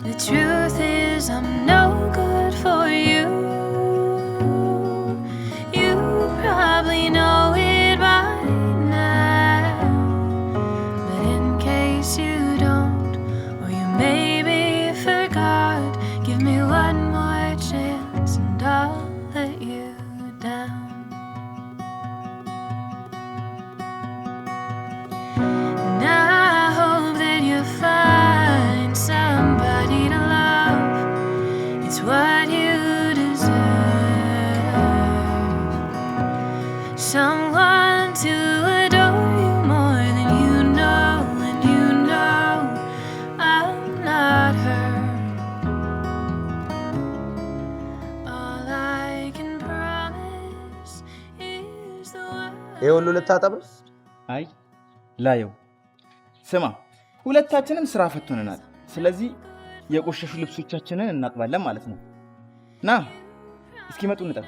The truth is, I'm no good for you. You probably know it by now. But in case you don't, or you maybe forgot, give me one more chance and I'll let you down. And I hope that you find somebody to love. It's what you deserve. Someone to adore you more than you know, and you know I'm not her. All I can promise is the world. ይሄ ሁሉ ልታጠብ ነው? አይ ላየው። ስማ፣ ሁለታችንም ስራ ፈቶንናል። ስለዚህ የቆሸሹ ልብሶቻችንን እናጥባለን ማለት ነው። ና እስኪመጡ እንጠብ።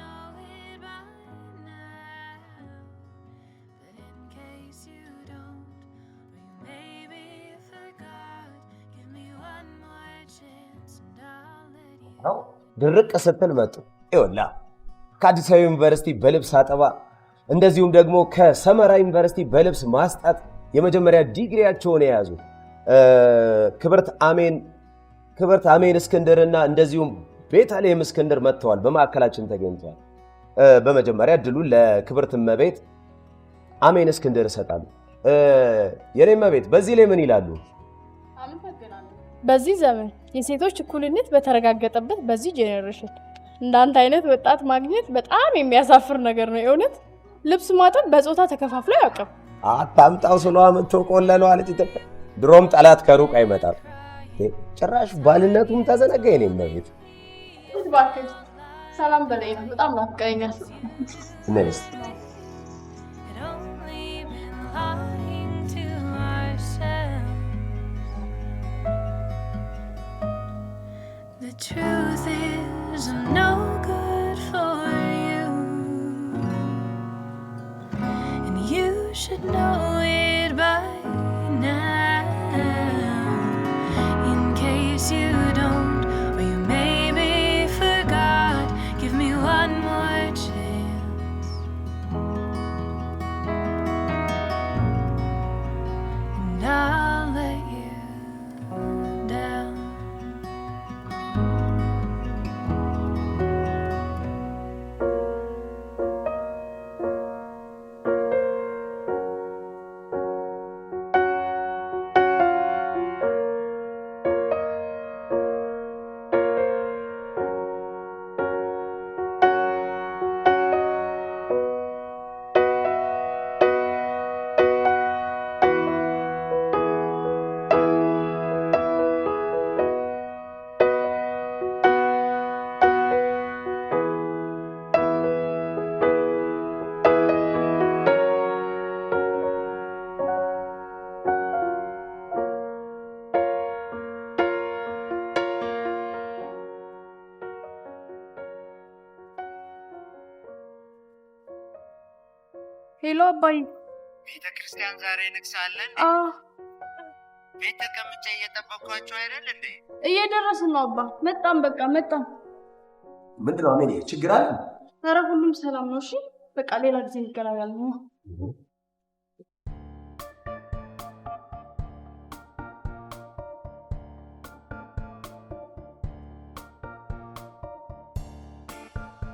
አዎ፣ ድርቅ ስትል መጡ። ይኸውልህ ከአዲስ አበባ ዩኒቨርሲቲ በልብስ አጠባ እንደዚሁም ደግሞ ከሰመራ ዩኒቨርሲቲ በልብስ ማስጣት የመጀመሪያ ዲግሪያቸውን የያዙ ክብርት አሜን እስክንድርና እንደዚሁም ቤተልሔም እስክንድር መጥተዋል፣ በማዕከላችን ተገኝተዋል። በመጀመሪያ እድሉን ለክብርት እመቤት አሜን እስክንድር እሰጣለሁ። የኔ እመቤት በዚህ ላይ ምን ይላሉ? በዚህ ዘመን የሴቶች እኩልነት በተረጋገጠበት በዚህ generation እንዳንተ አይነት ወጣት ማግኘት በጣም የሚያሳፍር ነገር ነው። የእውነት ልብስ ማጠብ በጾታ ተከፋፍሎ አያውቅም። አታምጣው ስለ አመቶ ቆለለው አለች ኢትዮጵያ። ድሮም ጠላት ከሩቅ አይመጣም። ጭራሽ ባልነቱም ተዘነጋ። የኔ እመቤት እባክህ ሰላም በለኝ ነው። በጣም ናፍቀኸኛል። ነስ Only been lying to ourselves. The truth is, I'm no good for you, and you should know it by now. In case you don't, or you maybe forgot, give me one more chance. And I'll let you down. Hello አባዬ። ቤተ ክርስቲያን ዛሬ ንግስ አለ እንዴ? አዎ ቤት ተቀምጬ እየጠበቅኳቸው አይደል እንዴ? እየደረስን ነው አባ። መጣም በቃ መጣም። ምንድን ነው አሜን? ችግር አለ? ኧረ ሁሉም ሰላም ነው። እሺ በቃ ሌላ ጊዜ እንገናኛለን።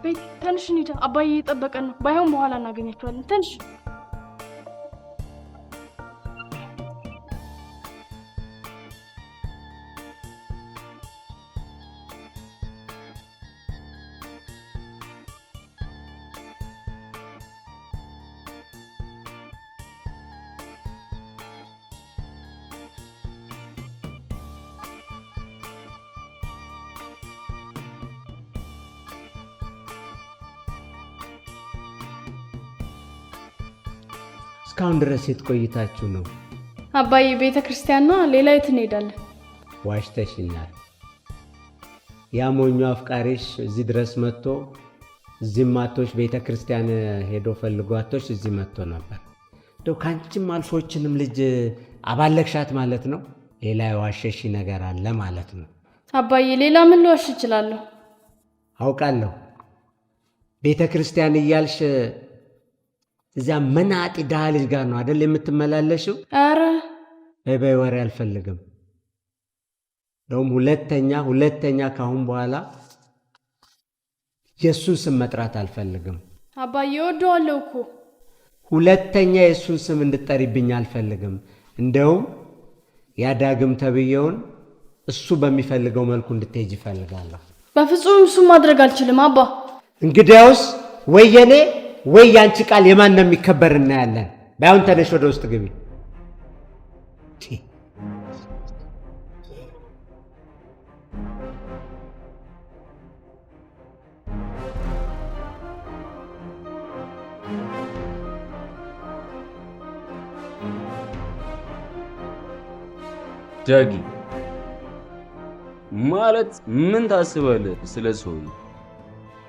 ቤት ተንሽ እንሂድ፣ አባዬ እየጠበቀን ነው። ባይሆን በኋላ እናገኛቸዋለን። ተንሽ። እስካሁን ድረስ የት ቆይታችሁ ነው? አባዬ ቤተ ክርስቲያን ነው፣ ሌላ የት እንሄዳለን? ዋሽተሽኛል። ያ ሞኙ አፍቃሪሽ እዚህ ድረስ መጥቶ እዚህም አቶሽ ቤተ ክርስቲያን ሄዶ ፈልጎ አቶሽ እዚህ መጥቶ ነበር። እንደው ከአንቺም አልፎችንም ልጅ አባለግሻት ማለት ነው። ሌላ የዋሸሽ ነገር አለ ማለት ነው። አባዬ ሌላ ምን ልዋሽ እችላለሁ? አውቃለሁ። ቤተ ክርስቲያን እያልሽ እዚያ መናጢ ድሃ ልጅ ጋር ነው አደል የምትመላለሽው? ኧረ በይ በይ፣ ወሬ አልፈልግም። እንደውም ሁለተኛ ሁለተኛ ካሁን በኋላ የእሱን ስም መጥራት አልፈልግም። አባዬ እወደዋለሁ እኮ። ሁለተኛ የእሱን ስም እንድጠሪብኝ አልፈልግም። እንደውም ያ ዳግም ተብዬውን እሱ በሚፈልገው መልኩ እንድትሄጅ ይፈልጋለሁ። በፍጹም እሱን ማድረግ አልችልም አባ። እንግዲያውስ ወይ የኔ ወይ ያንቺ ቃል የማን ነው የሚከበር እናያለን። ባይሆን ተነሽ ወደ ውስጥ ግቢ። ዳጊ ማለት ምን ታስባለህ ስለ ሰውዬው?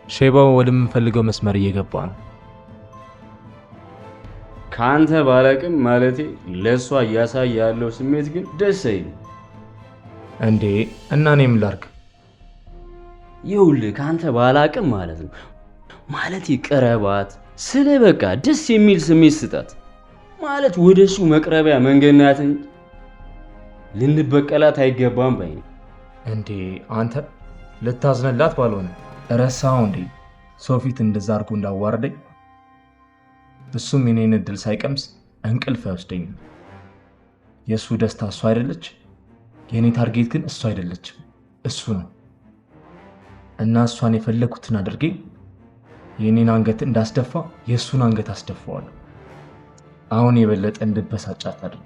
ሼባው ወደምንፈልገው መስመር እየገባ ነው። ከአንተ ባላቅም ማለቴ ለእሷ እያሳየ ያለው ስሜት ግን ደስ አይልም። እንዴ እና እኔ ምን ላድርግ? ይኸውልህ ከአንተ ባላቅም ማለት ነው ማለት ቅረባት ስለ በቃ ደስ የሚል ስሜት ስጣት ማለት ወደ እሱ መቅረቢያ መንገድ ናት እንጂ ልንበቀላት አይገባም ባይ ነኝ። እንዴ አንተ ልታዝንላት ባልሆነ ረሳኸው እንዴ ሰው ፊት እንደዛ አድርጎ እንዳዋረደኝ? እሱም የኔን እድል ሳይቀምስ እንቅልፍ አይወስደኝም። የእሱ ደስታ እሱ አይደለች፣ የእኔ target ግን እሱ አይደለችም፣ እሱ ነው። እና እሷን የፈለግኩትን አድርጌ የእኔን አንገት እንዳስደፋ የእሱን አንገት አስደፋዋለሁ። አሁን የበለጠ እንድበሳጭ አታድርግ።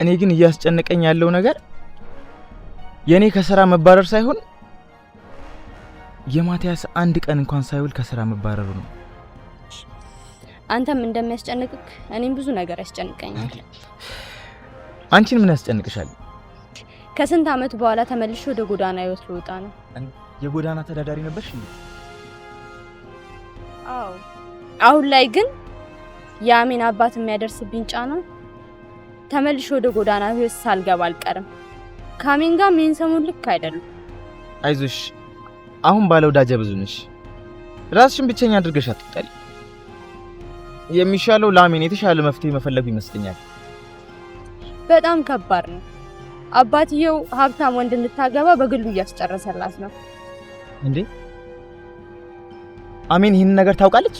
እኔ ግን እያስጨነቀኝ ያለው ነገር የእኔ ከስራ መባረር ሳይሆን የማቲያስ አንድ ቀን እንኳን ሳይውል ከስራ መባረሩ ነው። አንተም እንደሚያስጨንቅክ እኔም ብዙ ነገር ያስጨንቀኛል። አንቺን ምን ያስጨንቅሻል? ከስንት ዓመት በኋላ ተመልሼ ወደ ጎዳና ህይወት ልወጣ ነው። የጎዳና ተዳዳሪ ነበርሽ እንዴ? አዎ። አሁን ላይ ግን የአሜን አባት የሚያደርስብኝ ጫና ተመልሼ ወደ ጎዳና ህይወት ሳልገባ አልቀርም። ከአሜን ጋር ይሄን ሰሞን ልክ አይደሉም። አይዞሽ፣ አሁን ባለ ወዳጀ ብዙ ነሽ። ራስሽን ብቸኛ አድርገሽ አትጣሊ። የሚሻለው ለአሜን የተሻለ መፍትሄ መፈለጉ ይመስለኛል። በጣም ከባድ ነው። አባትየው ሀብታም ወንድ እንድታገባ በግሉ እያስጨረሰላት ነው። እንዴ አሜን ይህንን ነገር ታውቃለች?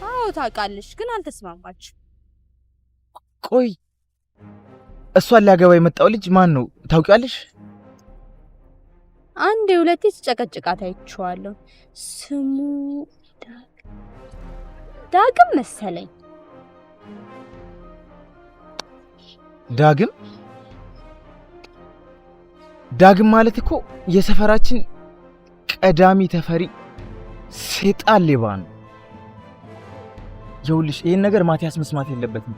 አዎ ታውቃለች፣ ግን አልተስማማችም። ቆይ እሷን ሊያገባ የመጣው ልጅ ማን ነው ታውቂዋለሽ? አንዴ ሁለቴ ሲጨቀጭቃት አይቼዋለሁ። ስሙ ዳግም መሰለኝ። ዳግም? ዳግም ማለት እኮ የሰፈራችን ቀዳሚ ተፈሪ ሴጣን ሌባ ነው። ይኸውልሽ ይሄን ነገር ማቲያስ መስማት የለበትም።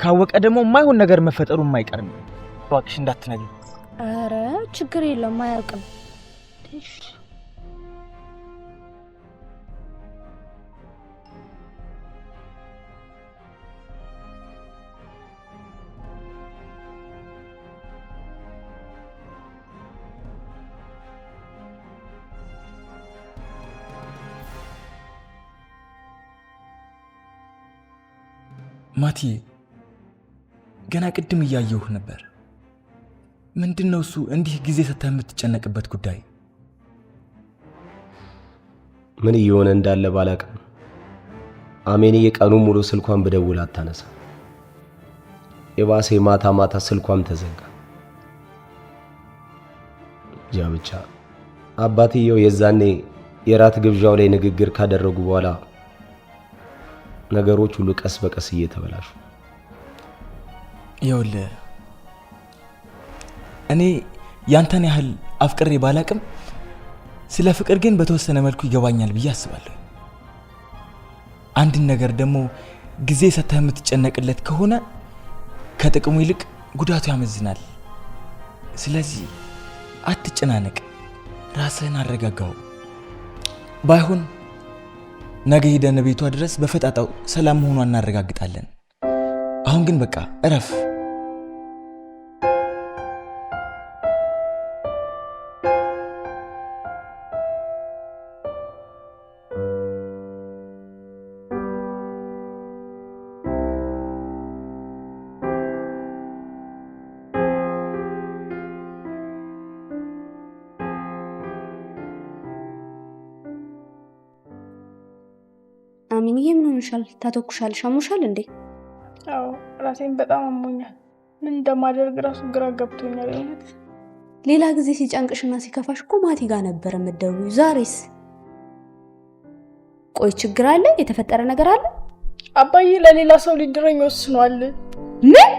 ካወቀ ደግሞ የማይሆን ነገር መፈጠሩ የማይቀር ነው። እባክሽ እንዳትነግሪው። ኧረ ችግር የለውም አያውቅም። ማቲዬ፣ ገና ቅድም እያየሁህ ነበር። ምንድን ነው እሱ እንዲህ ጊዜ ሰጥተህ የምትጨነቅበት ጉዳይ? ምን እየሆነ እንዳለ ባላቅም አሜንዬ ቀኑን ሙሉ ስልኳን ብደውል አታነሳ። የባሰ ማታ ማታ ስልኳም ተዘጋ። ያ ብቻ አባትየው የዛኔ የራት ግብዣው ላይ ንግግር ካደረጉ በኋላ ነገሮች ሁሉ ቀስ በቀስ እየተበላሹ። ይኸውልህ እኔ ያንተን ያህል አፍቅሬ ባላቅም ስለ ፍቅር ግን በተወሰነ መልኩ ይገባኛል ብዬ አስባለሁ። አንድን ነገር ደግሞ ጊዜ ሰጥተህ የምትጨነቅለት ከሆነ ከጥቅሙ ይልቅ ጉዳቱ ያመዝናል። ስለዚህ አትጨናነቅ፣ ራስህን አረጋጋው። ባይሆን ነገ ሄደን ቤቷ ድረስ በፈጣጣው ሰላም መሆኗን እናረጋግጣለን። አሁን ግን በቃ እረፍ። አሚንዬ ምን ሆነሻል? ታተኩሻለሽ? አሞሻል እንዴ? አዎ ራሴን በጣም አሞኛል። ምን እንደማደርግ ራሱ ግራ ገብቶኛል። እውነት ሌላ ጊዜ ሲጨንቅሽና ሲከፋሽ እኮ ማቲ ጋር ነበር የምትደውይው። ዛሬስ? ቆይ ችግር አለ? የተፈጠረ ነገር አለ? አባዬ ለሌላ ሰው ሊድረኝ ወስኗል። ምን?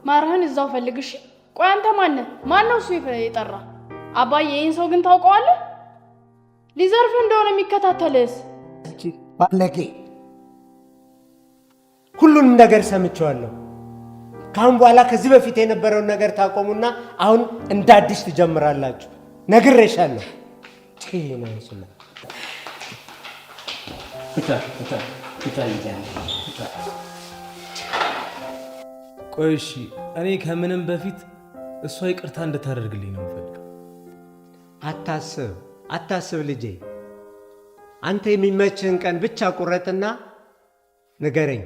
ማርህን እዛው ፈልግ እሺ። ቆይ አንተ ማነህ? ማነው እሱ የጠራ? አባዬ ይህን ሰው ግን ታውቀዋለህ? ሊዘርፍህ እንደሆነ የሚከታተልህስ? ባለጌ፣ ሁሉንም ነገር ሰምቼዋለሁ። ከአሁን በኋላ ከዚህ በፊት የነበረውን ነገር ታቆሙና አሁን እንደ አዲስ ትጀምራላችሁ። ነግሬሻለሁ። ቆይ እሺ፣ እኔ ከምንም በፊት እሷ ይቅርታ እንድታደርግልኝ ነው የምፈልገው። አታስብ አታስብ ልጄ። አንተ የሚመችህን ቀን ብቻ ቁረጥና ንገረኝ።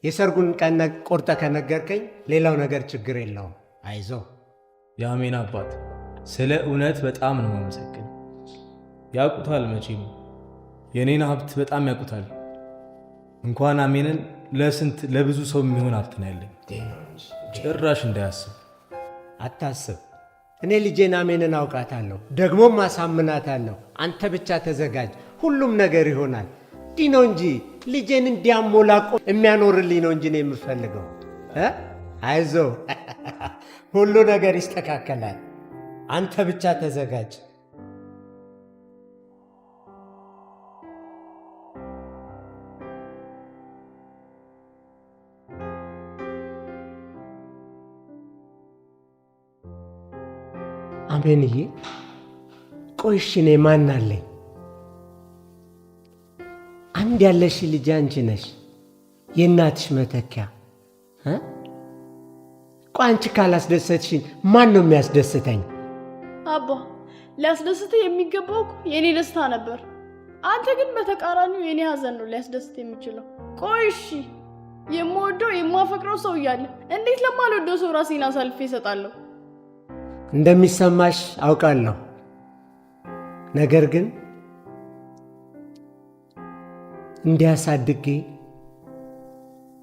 የሰርጉን ቀን ቆርጠህ ከነገርከኝ ሌላው ነገር ችግር የለውም። አይዞህ። የአሜን አባት ስለ እውነት በጣም ነው የማመሰግነው። ያውቁታል መቼም የኔን ሀብት በጣም ያውቁታል። እንኳን አሜንን ለስንት ለብዙ ሰው የሚሆን ሀብት ነው ያለኝ። ጭራሽ እንዳያስብ። አታስብ። እኔ ልጄን አሜንን አውቃታለሁ፣ ደግሞም አሳምናታለሁ። አንተ ብቻ ተዘጋጅ፣ ሁሉም ነገር ይሆናል። እንዲህ ነው እንጂ ልጄን እንዲያሞላቆ የሚያኖርልኝ ነው እንጂ ነው የምፈልገው። አይዞህ፣ ሁሉ ነገር ይስተካከላል። አንተ ብቻ ተዘጋጅ። አሜንዬ፣ ቆይ እሺ፣ እኔ ማን አለኝ? አንድ ያለሽ ልጅ አንቺ ነሽ፣ የእናትሽ መተኪያ። ቆይ አንቺ ካላስደሰትሽኝ ማን ነው የሚያስደስተኝ? አባ፣ ሊያስደስትህ የሚገባው እኮ የኔ ደስታ ነበር። አንተ ግን በተቃራኒው የኔ ሀዘን ነው ሊያስደስት የሚችለው። ቆይ እሺ፣ የምወደው የማፈቅረው ሰው እያለ እንዴት ለማልወደው ሰው ራሴን አሳልፌ እሰጣለሁ? እንደሚሰማሽ አውቃለሁ። ነገር ግን እንዲያሳድጌ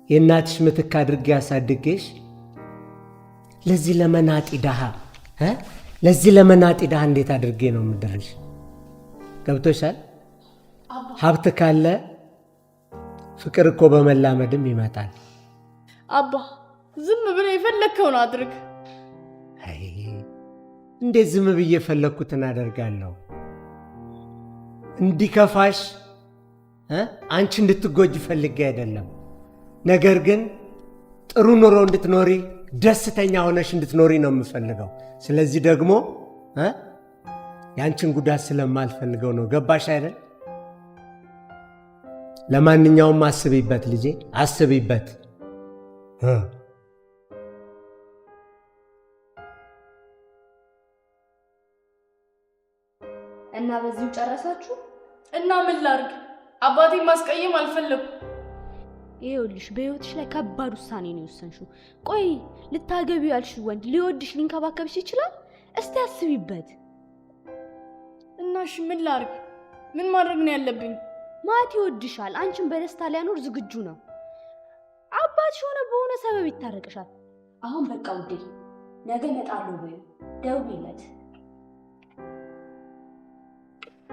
የእናትሽ ምትክ አድርጌ አሳድጌሽ ለዚህ ለመናጢ ድሃ ለዚህ ለመናጢ ድሃ እንዴት አድርጌ ነው የምድርሽ? ገብቶሻል? ሀብት ካለ ፍቅር እኮ በመላመድም ይመጣል። አባ፣ ዝም ብለህ የፈለግከውን አድርግ። አይ እንዴት ዝም ብዬ የፈለግኩትን አደርጋለሁ? እንዲከፋሽ አንቺ እንድትጎጂ ፈልጌ አይደለም። ነገር ግን ጥሩ ኑሮ እንድትኖሪ፣ ደስተኛ ሆነሽ እንድትኖሪ ነው የምፈልገው። ስለዚህ ደግሞ ያንቺን ጉዳት ስለማልፈልገው ነው። ገባሽ አይደል? ለማንኛውም አስቢበት ልጄ፣ አስቢበት። እና በዚሁ ጨረሳችሁ? እና ምን ላድርግ? አባቴን ማስቀየም አልፈለኩም። ይኸውልሽ በህይወትሽ ላይ ከባድ ውሳኔ ነው የወሰንሽው። ቆይ ልታገቢው ያልሽው ወንድ ሊወድሽ ሊንከባከብሽ ይችላል? እስቲ አስቢበት። እና እሺ ምን ላድርግ? ምን ማድረግ ነው ያለብኝ? ማቲ ይወድሻል፣ አንቺን በደስታ ሊያኖር ዝግጁ ነው። አባትሽ ሆነ በሆነ ሰበብ ይታረቅሻል። አሁን በቃ ውዴ፣ ነገ እመጣለሁ በይው፣ ደውይለት።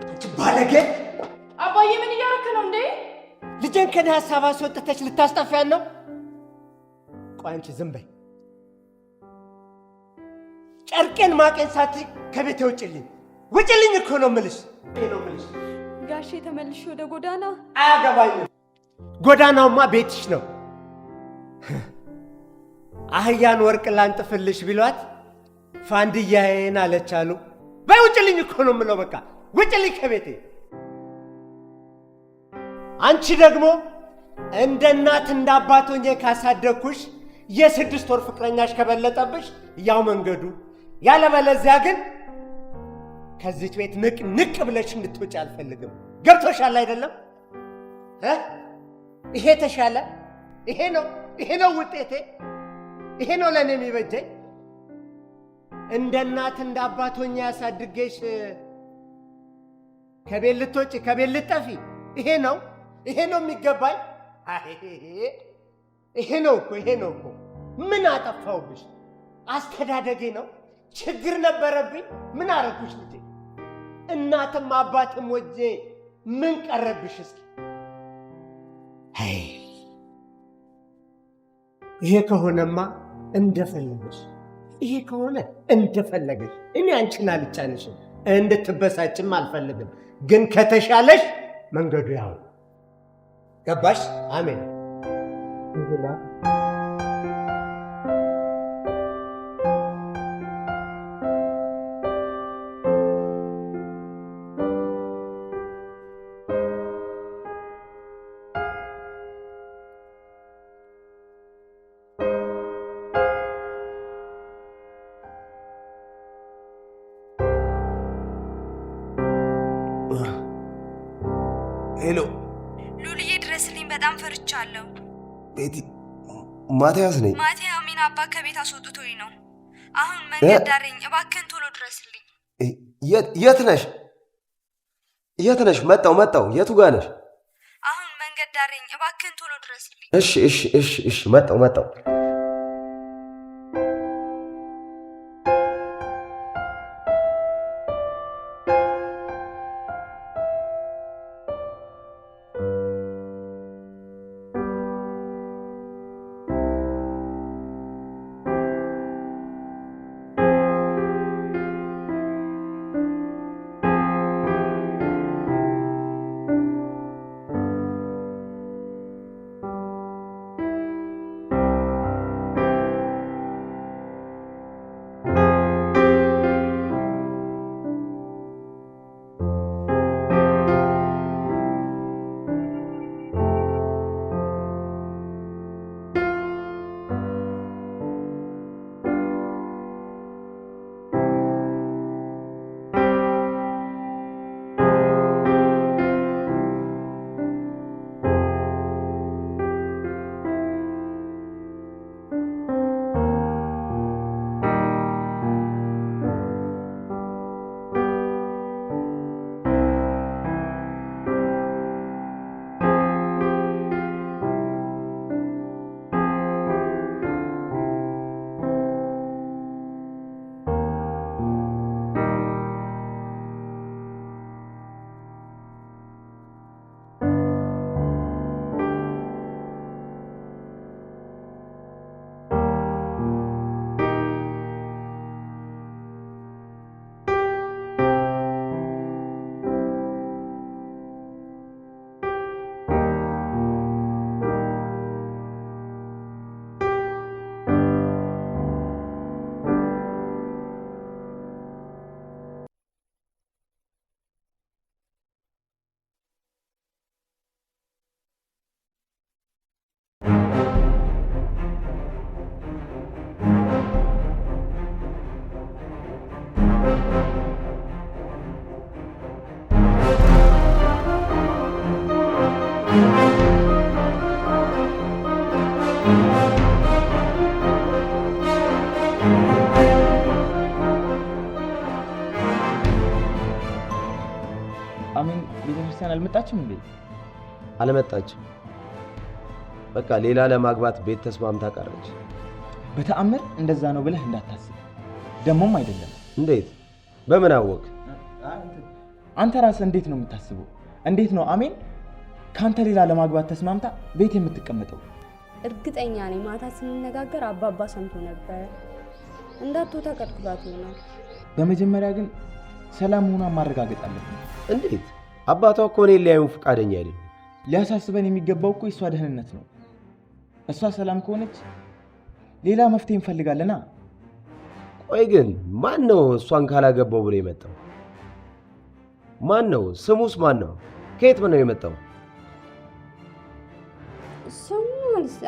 አንቺ ባለጌ! አባዬ ምን እያደረክ ነው እንዴ? ልጄን ከኔ ሀሳብ አስወጥተሽ ልታስጠፊያን ነው? ቆይ አንቺ ዝም በይ። ጨርቄን ማቄን ሳትይ ከቤቴ ውጭልኝ፣ ውጭልኝ እኮ ነው የምልሽ ነው የምልሽ። ጋሼ ተመልሼ ወደ ጎዳና? አያገባኝም። ጎዳናውማ ቤትሽ ነው። አህያን ወርቅ ላንጥፍልሽ ቢሏት ፋንድያዬን አለች አሉ። በይ ውጭልኝ እኮ ነው የምለው። በቃ ውጭልኝ ከቤቴ። አንቺ ደግሞ እንደ እናት እንደ አባት ሆኜ ካሳደግኩሽ የ6 ወር ፍቅረኛሽ ከበለጠብሽ ያው መንገዱ፣ ያለበለዚያ ግን ከዚች ቤት ንቅ ንቅ ብለሽ እንድትወጪ አልፈልግም። ገብቶሻል አይደለም? ይሄ ተሻለ። ይሄ ነው ይሄ ነው ውጤቴ። ይሄ ነው ለኔ የሚበጀኝ። እንደ እናት እንደ አባት ሆኜ ያሳድጌሽ ከቤት ልትወጪ ከቤት ልትጠፊ፣ ይሄ ነው ይሄ ነው የሚገባኝ? ይሄ ነው እኮ ይሄ ነው እኮ። ምን አጠፋሁብሽ? አስተዳደጌ ነው ችግር ነበረብኝ። ምን አረኩሽ ልጄ? እናትም አባትም ወጄ ምን ቀረብሽ? እስኪ አይ ይሄ ከሆነማ እንደፈለገሽ፣ ይሄ ከሆነ እንደፈለገሽ። እኔ አንቺን አልጫንሽም፣ እንድትበሳጭም አልፈልግም። ግን ከተሻለሽ መንገዱ ያው ገባሽ? አሜን። Hello ሉልዬ፣ ድረስልኝ፣ በጣም ፈርቻለሁ። ቤቲ፣ ማቲያስ ነኝ። ማቴ አሜን አባ ከቤት አስወጥቶኝ ነው። አሁን መንገድ ዳር ነኝ፣ እባክህን ቶሎ ድረስልኝ። የት ነሽ? የት ነሽ? መጣሁ መጣሁ። የቱ ጋር ነሽ? አሁን መንገድ ዳር ነኝ፣ እባክህን ቶሎ ድረስልኝ። እሺ እሺ እሺ እሺ፣ መጣሁ መጣሁ። ክርስቲያን አልመጣችም እንዴ? አልመጣችም። በቃ ሌላ ለማግባት ቤት ተስማምታ ቀረች። በተአምር እንደዛ ነው ብለህ እንዳታስብ። ደሞም አይደለም። እንዴት? በምን አወቅ? አንተ ራስህ እንዴት ነው የምታስበው? እንዴት ነው አሜን ካንተ ሌላ ለማግባት ተስማምታ ቤት የምትቀመጠው? እርግጠኛ ነኝ ማታ ስንነጋገር አባባ ሰምቶ ነበር። እንዳትወጣ ቀጥቅጧት ይሆናል። በመጀመሪያ ግን ሰላም መሆኗን ማረጋገጥ አለብን። እንዴት? አባቷ እኮ እኔን ሊያዩን ፈቃደኛ አይደለም። ሊያሳስበን የሚገባው እኮ የእሷ ደህንነት ነው። እሷ ሰላም ከሆነች ሌላ መፍትሄ እንፈልጋለና። ቆይ ግን ማን ነው እሷን ካላገባው ብሎ የመጣው? ማን ነው? ስሙስ ማን ነው? ከየት ነው የመጣው? ስሙ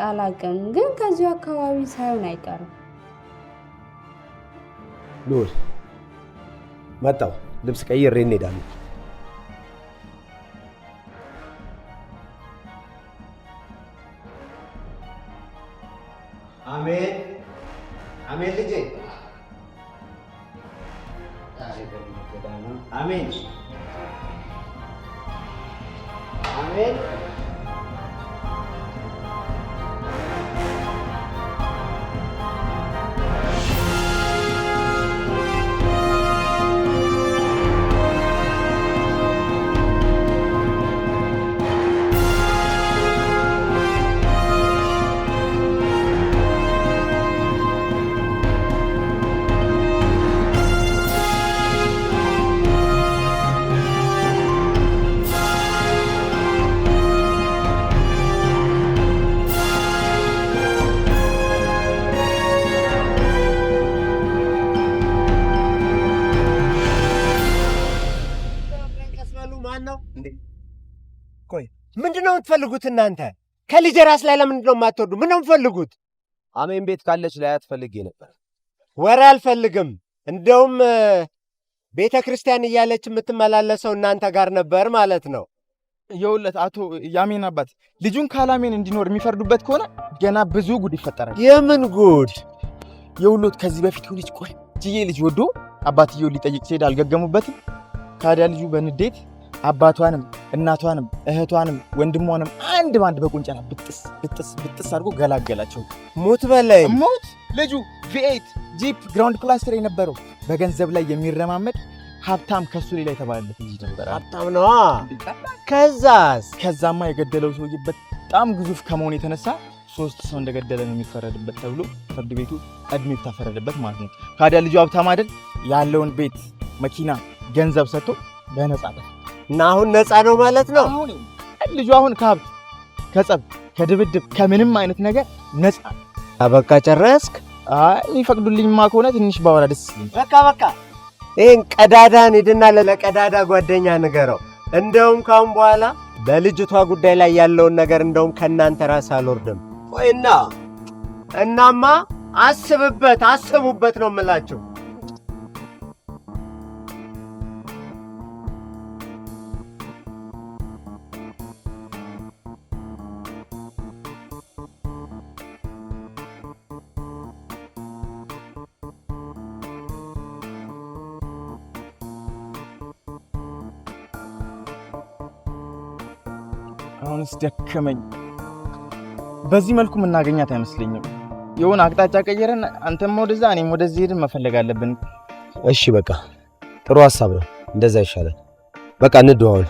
አላውቅም፣ ግን ከዚሁ አካባቢ ሳይሆን አይቀርም። ልዑል መጣው። ልብስ ቀይሬ እንሄዳለን። አሜን አሜን ልጄ፣ አሜን አሜን። ምንድነው የምትፈልጉት እናንተ? ከልጄ ራስ ላይ ለምንድነው የማትወርዱ? ምንድነው የምትፈልጉት? አሜን ቤት ካለች ላያት ፈልጌ ነበር። ወሬ አልፈልግም። እንደውም ቤተ ክርስቲያን እያለች የምትመላለሰው እናንተ ጋር ነበር ማለት ነው። የውለት አቶ ያሜን አባት ልጁን ካላሜን እንዲኖር የሚፈርዱበት ከሆነ ገና ብዙ ጉድ ይፈጠራል። የምን ጉድ? የውሎት ከዚህ በፊት ሆነች ቆንጅዬ ልጅ ወዶ አባትየው ሊጠይቅ ሲሄድ አልገገሙበትም። ካዲያ ልጁ በንዴት አባቷንም እናቷንም እህቷንም ወንድሟንም አንድ ባንድ በቁንጨና ብጥስ ብጥስ ብጥስ አድርጎ ገላገላቸው። ሙት በላይ ሙት። ልጁ V8 Jeep ground plus three የነበረው በገንዘብ ላይ የሚረማመድ ሀብታም ከሱ ሌላ የተባለለት ልጅ ነበር። ሀብታም ነዋ። ከዛስ? ከዛማ የገደለው ሰውዬ በጣም ግዙፍ ከመሆኑ የተነሳ 3 ሰው እንደገደለ ነው የሚፈረድበት ተብሎ ፍርድ ቤቱ እድሜ ተፈረደበት ማለት ነው። ካዲያ ልጁ ሀብታም አይደል? ያለውን ቤት፣ መኪና፣ ገንዘብ ሰጥቶ በነፃ እና አሁን ነፃ ነው ማለት ነው። አሁን ልጁ አሁን ከሀብት ከጸብ ከድብድብ ከምንም አይነት ነገር ነፃ። በቃ ጨረስክ? አይ የሚፈቅዱልኝማ ከሆነ ትንሽ ባወራ ደስ ይለኛል። በቃ በቃ ይሄን ቀዳዳን ሂድና ለቀዳዳ ጓደኛ ንገረው። እንደውም ካሁን በኋላ በልጅቷ ጉዳይ ላይ ያለውን ነገር እንደውም ከእናንተ ራስ አልወርድም። ቆይና እናማ አስብበት፣ አስቡበት ነው የምላችሁ። አሁንስ ደከመኝ። በዚህ መልኩ የምናገኛት አይመስለኝም። የሆነ አቅጣጫ ቀየረን፣ አንተም ወደዛ እኔም ወደዚህ ሄድን መፈለግ አለብን። እሺ በቃ ጥሩ ሐሳብ ነው፣ እንደዛ ይሻላል። በቃ እንደዋወል።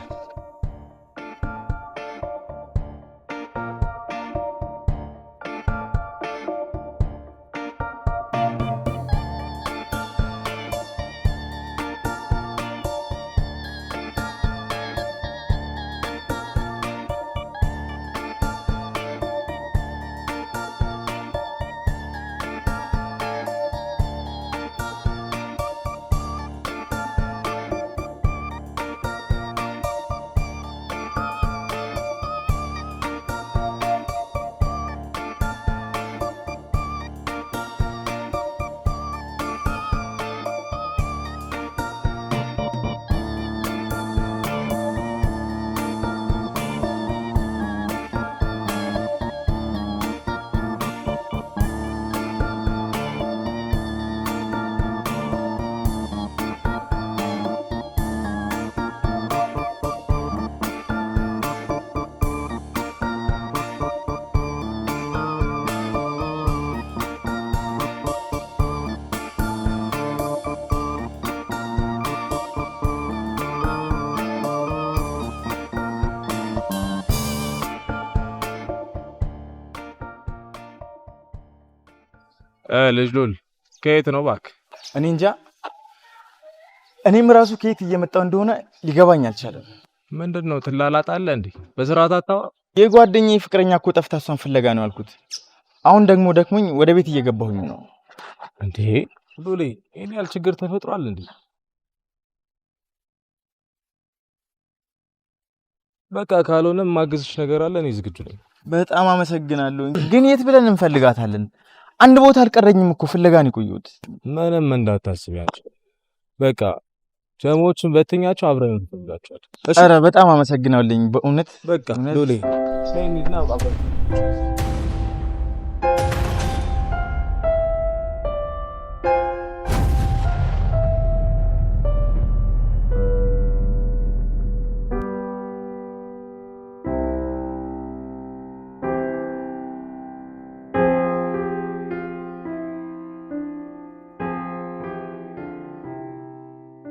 ልጅ ሉል ከየት ነው እባክህ? እኔ እንጃ። እኔም ራሱ ከየት እየመጣው እንደሆነ ሊገባኝ አልቻለም። ምንድን ነው ትላላጣለህ እንዴ? በስርዓት አታወራም? የጓደኛዬ ፍቅረኛ እኮ ጠፍታ እሷን ፍለጋ ነው ያልኩት። አሁን ደግሞ ደክሞኝ ወደ ቤት እየገባሁኝ ነው። እንዴ ሉሌ፣ ይሄን ያህል ችግር ተፈጥሯል እንዴ? በቃ ካልሆነ ማግዝሽ ነገር አለ፣ እኔ ዝግጁ ነኝ። በጣም አመሰግናለሁ። ግን የት ብለን እንፈልጋታለን? አንድ ቦታ አልቀረኝም እኮ ፍለጋ ነው የቆየሁት። ምንም እንዳታስቢ አንቺ። በቃ ጀሞቹን በትኛቸው አብረን እንፈልጋቸዋለን። እሺ? ኧረ በጣም አመሰግናለሁኝ በእውነት። በቃ ሉሌ ነይ እንሂድና አብረን።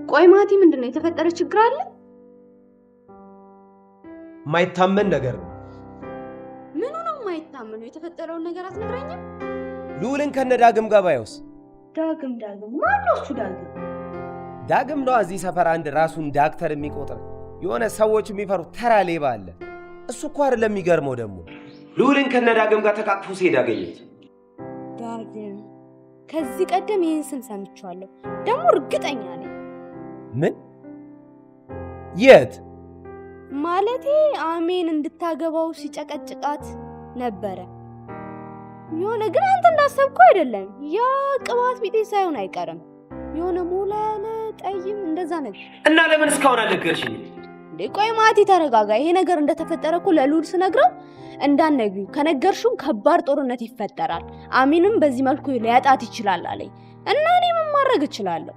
ቆይ ማቲ፣ ምንድን ነው የተፈጠረ? ችግር አለ? የማይታመን ነገር ነው። ምኑ ነው የማይታመነው? የተፈጠረውን ነገር አትነግረኝም? ልዑልን ከነ ዳግም ጋር ባየውስ? ዳግም ዳግም ማነው እሱ ዳግም? ዳግም ነዋ። እዚህ ሰፈር አንድ ራሱን ዳክተር የሚቆጥር የሆነ ሰዎች የሚፈሩት ተራ ሌባ አለ። እሱ እኮ አይደለም የሚገርመው ደግሞ ልዑልን ከነ ዳግም ጋር ተቃቅፎ ሲሄድ አገኘሁት። ዳግም ከዚህ ቀደም ይህን ስም ሰምቼዋለሁ፣ ደግሞ እርግጠኛ ነኝ። ምን? የት? ማለቴ አሜን እንድታገባው ሲጨቀጭቃት ነበረ። የሆነ ግን አንተ እንዳሰብከው አይደለም። ያ ቅባት ቢጤ ሳይሆን አይቀርም። የሆነ ሞላ ያለ ጠይም እንደዛ ነገር። እና ለምን እስካሁን አልነገርሽኝም? እንዴ ቆይ ማቲ ተረጋጋ። ይሄ ነገር እንደተፈጠረ እኮ ለልዑል ስነግረው እንዳትነግሪው፣ ከነገርሽው ከባድ ጦርነት ይፈጠራል፣ አሜንም በዚህ መልኩ ሊያጣት ይችላል አለኝ። እና እኔ ምን ማድረግ እችላለሁ?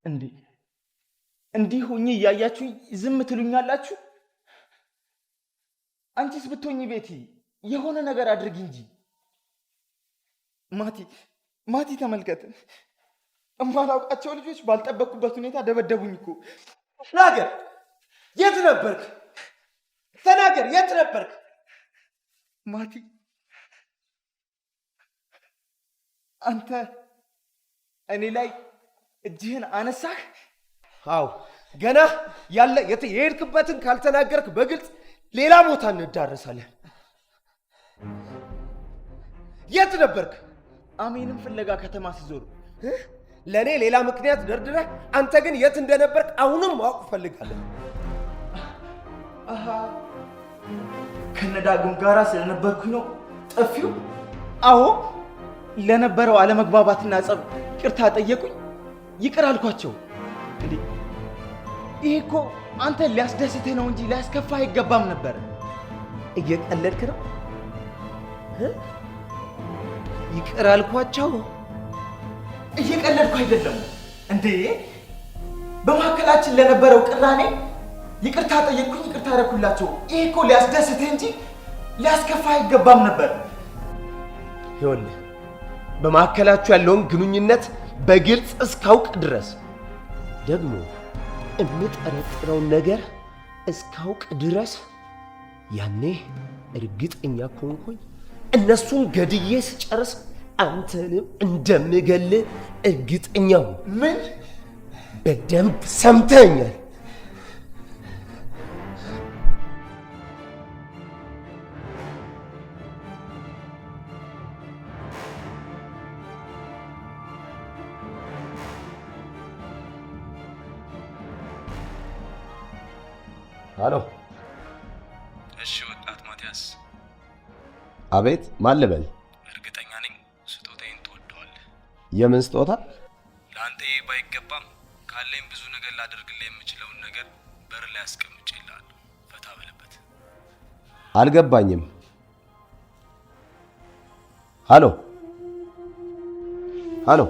እንዴ እንዲህ ሆኜ እያያችሁ ዝም ትሉኛላችሁ? አንቺስ ብትሆኚ ቤቲ የሆነ ነገር አድርጊ እንጂ። ማቲ ማቲ ተመልከት፣ እማላውቃቸው ልጆች ባልጠበቅኩበት ሁኔታ ደበደቡኝ እኮ። ተናገር፣ የት ነበርክ? ተናገር፣ የት ነበርክ? ማቲ አንተ እኔ ላይ እጅህን አነሳህ? አዎ፣ ገና ያለ የሄድክበትን ካልተናገርክ በግልጽ ሌላ ቦታ እንዳረሳለን። የት ነበርክ? አሜንም ፍለጋ ከተማ ስዞር። ለእኔ ሌላ ምክንያት ደርድረህ አንተ ግን የት እንደነበርክ አሁንም ማወቅ እፈልጋለሁ። አሃ ከነዳግም ጋራ ስለነበርኩኝ ነው ጠፊው? አዎ፣ ለነበረው አለመግባባትና ጸብ ይቅርታ ጠየቁኝ፣ ይቅር አልኳቸው። እንዴ ይሄ እኮ አንተ ሊያስደስትህ ነው እንጂ ሊያስከፋህ አይገባም ነበር። እየቀለድክ ነው? ይቅር አልኳቸው? እየቀለድኩ አይደለም እንዴ። በመካከላችን ለነበረው ቅራኔ ይቅርታ ጠየቅኩኝ፣ ይቅርታ አደረኩላቸው። ይሄ እኮ ሊያስደስትህ እንጂ ሊያስከፋህ አይገባም ነበር። ይኸውልህ በመካከላችሁ ያለውን ግንኙነት በግልጽ እስካውቅ ድረስ ደግሞ የምጠረጥረውን ነገር እስካውቅ ድረስ ያኔ እርግጠኛ ከሆንኩኝ እነሱን ገድዬ ስጨርስ አንተንም እንደምገልህ እርግጠኛ ሁን። ምን? በደንብ ሰምተኛል። አሎ። እሺ ወጣት ማቲያስ። አቤት። ማን ልበል? እርግጠኛ ነኝ ስጦታዬን ትወደዋለህ። የምን ስጦታ? ለአንተ ይሄ ባይገባም ካለኝ ብዙ ነገር ላደርግልህ የምችለውን ነገር በር ላይ አስቀምጬልሃለሁ። ፈታ በልበት። አልገባኝም። አሎ አሎ።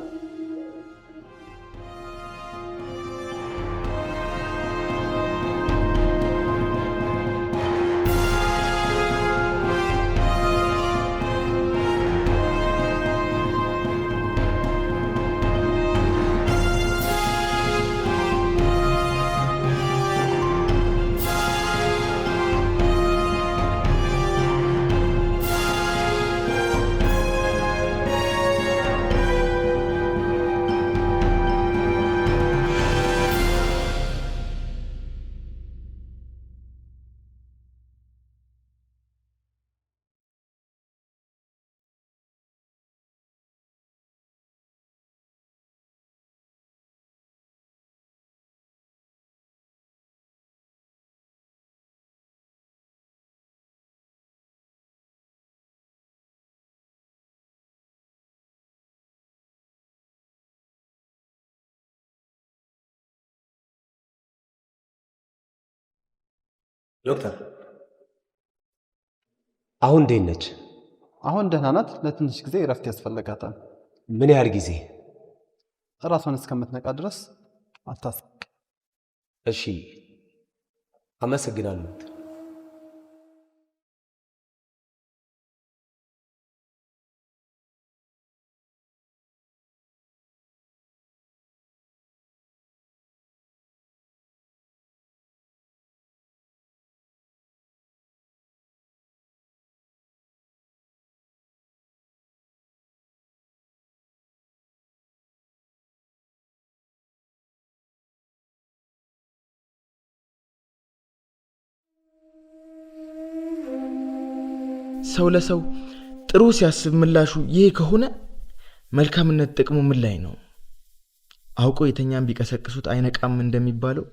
ዶክተር አሁን እንዴት ነች? አሁን ደህና ናት። ለትንሽ ጊዜ እረፍት ያስፈልጋታል። ምን ያህል ጊዜ? እራሷን እስከምትነቃ ድረስ አታስብ። እሺ፣ አመሰግናለሁ። ሰው ለሰው ጥሩ ሲያስብ ምላሹ ይሄ ከሆነ መልካምነት ጥቅሙ ምን ላይ ነው? አውቆ የተኛን ቢቀሰቅሱት አይነቃም እንደሚባለው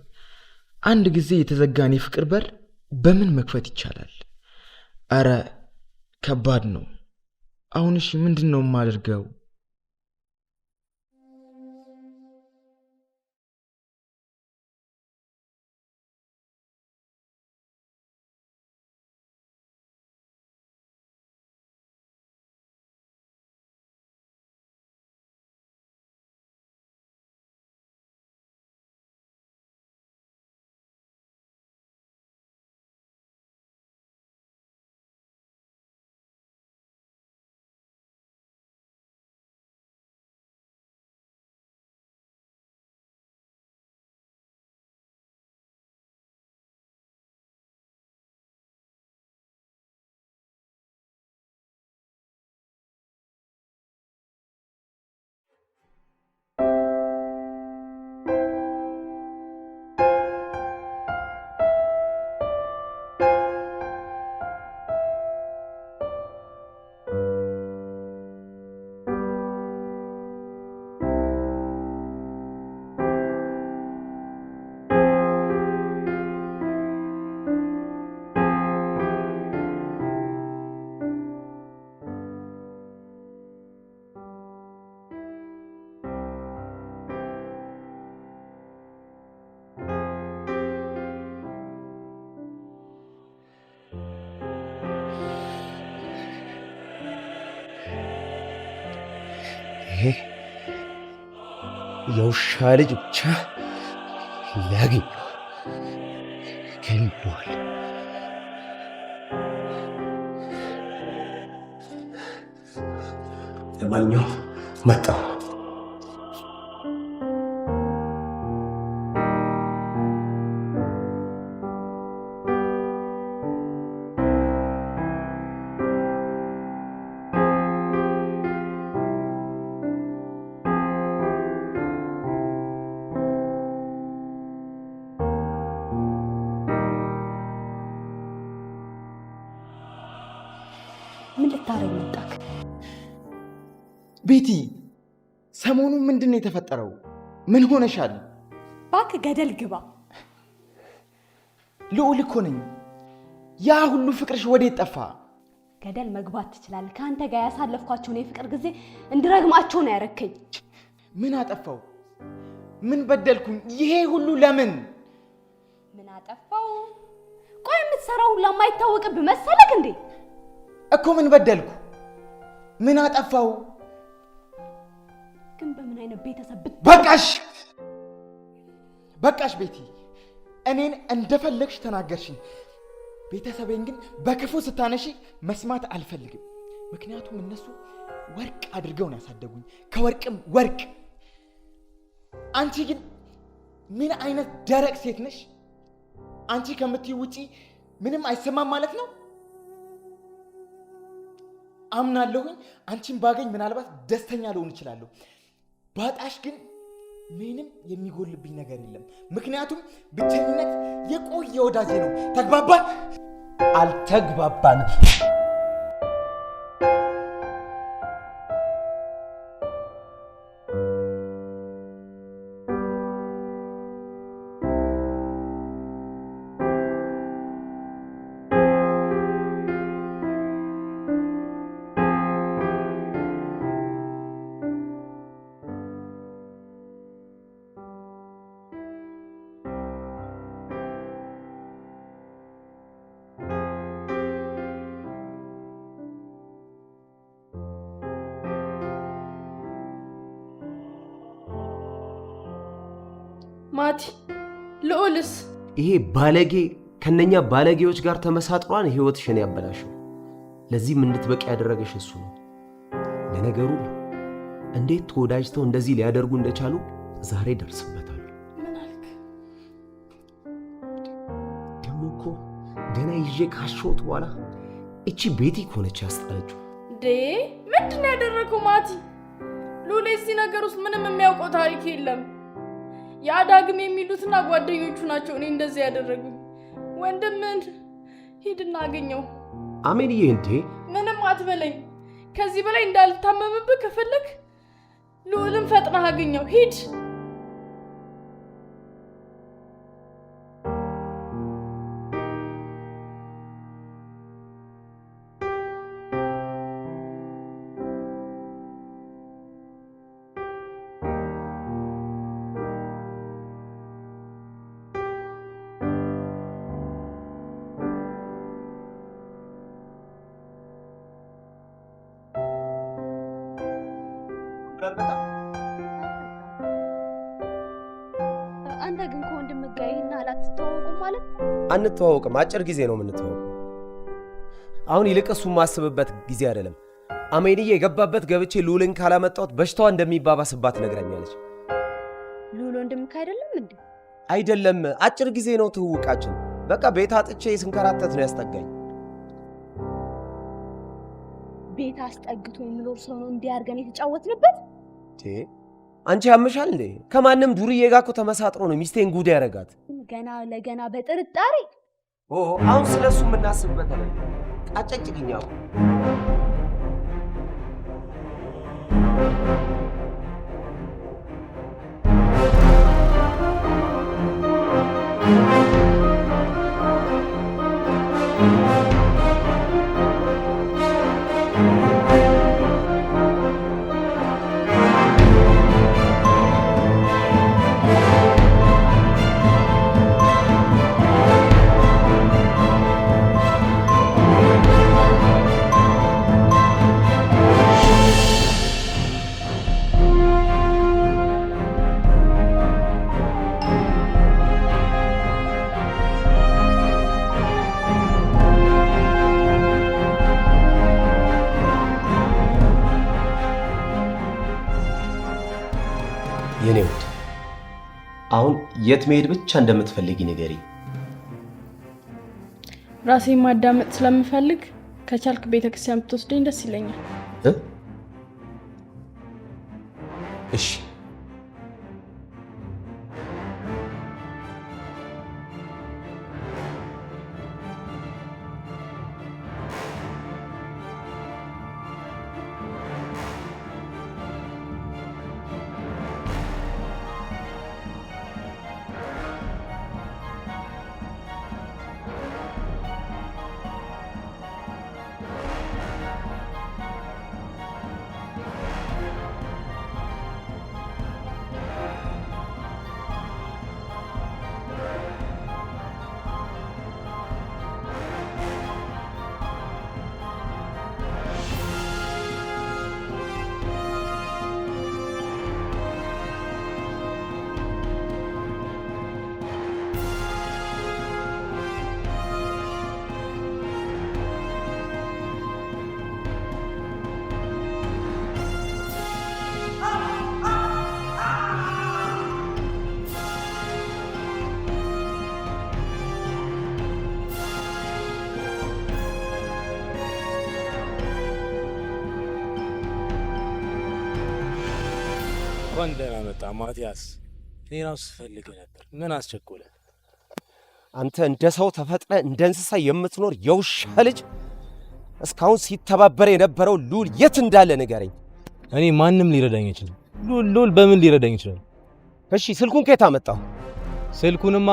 አንድ ጊዜ የተዘጋን የፍቅር በር በምን መክፈት ይቻላል? አረ ከባድ ነው። አሁን እሺ ምንድን ነው የማደርገው? ይሄ የውሻ ልጅ ብቻ ላግኘው ገለዋል። ለማንኛውም መጣሁ። ቤቲ፣ ሰሞኑን ምንድን ነው የተፈጠረው? ምን ሆነሻል? እባክህ ገደል ግባ። ልዑል እኮ ነኝ። ያ ሁሉ ፍቅርሽ ወዴት ጠፋ? ገደል መግባት ትችላለህ። ከአንተ ጋር ያሳለፍኳቸውን የፍቅር ጊዜ እንድረግማቸው ነው ያረከኝ። ምን አጠፋው? ምን በደልኩኝ? ይሄ ሁሉ ለምን? ምን አጠፋው? ቆይ የምትሰራው ሁላ የማይታወቅብህ መሰለክ እንዴ? እኮ ምን በደልኩ? ምን አጠፋው? ግን በምን አይነት ቤተሰብ በቃሽ፣ በቃሽ ቤቲ፣ እኔን እንደፈለግሽ ተናገርሽኝ። ቤተሰቤን ግን በክፉ ስታነሺ መስማት አልፈልግም። ምክንያቱም እነሱ ወርቅ አድርገው ነው ያሳደጉኝ፣ ከወርቅም ወርቅ። አንቺ ግን ምን አይነት ደረቅ ሴት ነሽ? አንቺ ከምትይው ውጪ ምንም አይሰማም ማለት ነው። አምናለሁኝ አንቺን ባገኝ ምናልባት ደስተኛ ልሆን እችላለሁ። ባጣሽ ግን ምንም የሚጎልብኝ ነገር የለም። ምክንያቱም ብቸኝነት የቆየ ወዳጄ ነው። ተግባባን? አልተግባባንም። ማቲ፣ ልዑልስ? ይሄ ባለጌ ከነኛ ባለጌዎች ጋር ተመሳጥሯን ህይወትሽን ያበላሸው። ለዚህም እንድትበቂ ያደረገሽ እሱ ነው። ለነገሩ እንዴት ተወዳጅተው እንደዚህ ሊያደርጉ እንደቻሉ ዛሬ ደርስበታል። ምን አልክ? ደግሞ እኮ ገና ይዤ ካሸሁት በኋላ እቺ ቤቲ ከሆነች ያስጣለችው። እንዴ ምንድን ነው ያደረገው ማቲ? ልዑል የዚህ ነገር ውስጥ ምንም የሚያውቀው ታሪክ የለም። የአዳግም የሚሉትና ጓደኞቹ ናቸው እኔ እንደዚህ ያደረጉኝ። ወንድምን ሂድና አገኘው። አሜንዬ፣ እንዴ ምንም አትበለኝ። ከዚህ በላይ እንዳልታመምብህ ከፈለግ ልዑልን ፈጥነህ አገኘው። ሂድ። አንተ ግን ከወንድምህ ጋር ይሄን ያህል አትተዋወቁም ማለት ነው? አንተዋወቅም። አጭር ጊዜ ነው የምንተዋወቀው። አሁን ይልቅ እሱ የማስብበት ጊዜ አይደለም። አሜንዬ የገባበት ገብቼ ልዑልን ካላመጣሁት በሽታዋ እንደሚባባስባት ነግራኛለች። ልዑል ወንድምህ አይደለም እንዴ? አይደለም፣ አጭር ጊዜ ነው ትውውቃችን። በቃ ቤት አጥቼ ስንከራተት ነው ያስጠጋኝ። ቤት አስጠግቶ የሚኖር ሰው ነው እንዲህ አድርገን የተጫወትንበት? አንቺ ያምሻል እንዴ? ከማንም ዱርዬ ጋር እኮ ተመሳጥሮ ነው ሚስቴን ጉድ ያደረጋት። ገና ለገና በጥርጣሬ። አሁን ስለሱ የምናስብበት አይደለም። አጨቅጭቅኝ አሁን። የኔ ውድ አሁን የት መሄድ ብቻ እንደምትፈልጊ ንገሪኝ። ራሴን ማዳመጥ ስለምፈልግ ከቻልክ ቤተክርስቲያን ብትወስደኝ ደስ ይለኛል። እሺ። እንኳን ደህና መጣ ማቲያስ። እኔ ራሱ ስፈልግህ ነበር። ምን አስቸኮለ? አንተ እንደ ሰው ተፈጥረ እንደ እንስሳ የምትኖር የውሻ ልጅ፣ እስካሁን ሲተባበር የነበረው ልዑል የት እንዳለ ንገረኝ። እኔ ማንም ሊረዳኝ አይችልም። ልዑል በምን ሊረዳኝ ይችላል? እሺ ስልኩን ከየት አመጣው? ስልኩንማ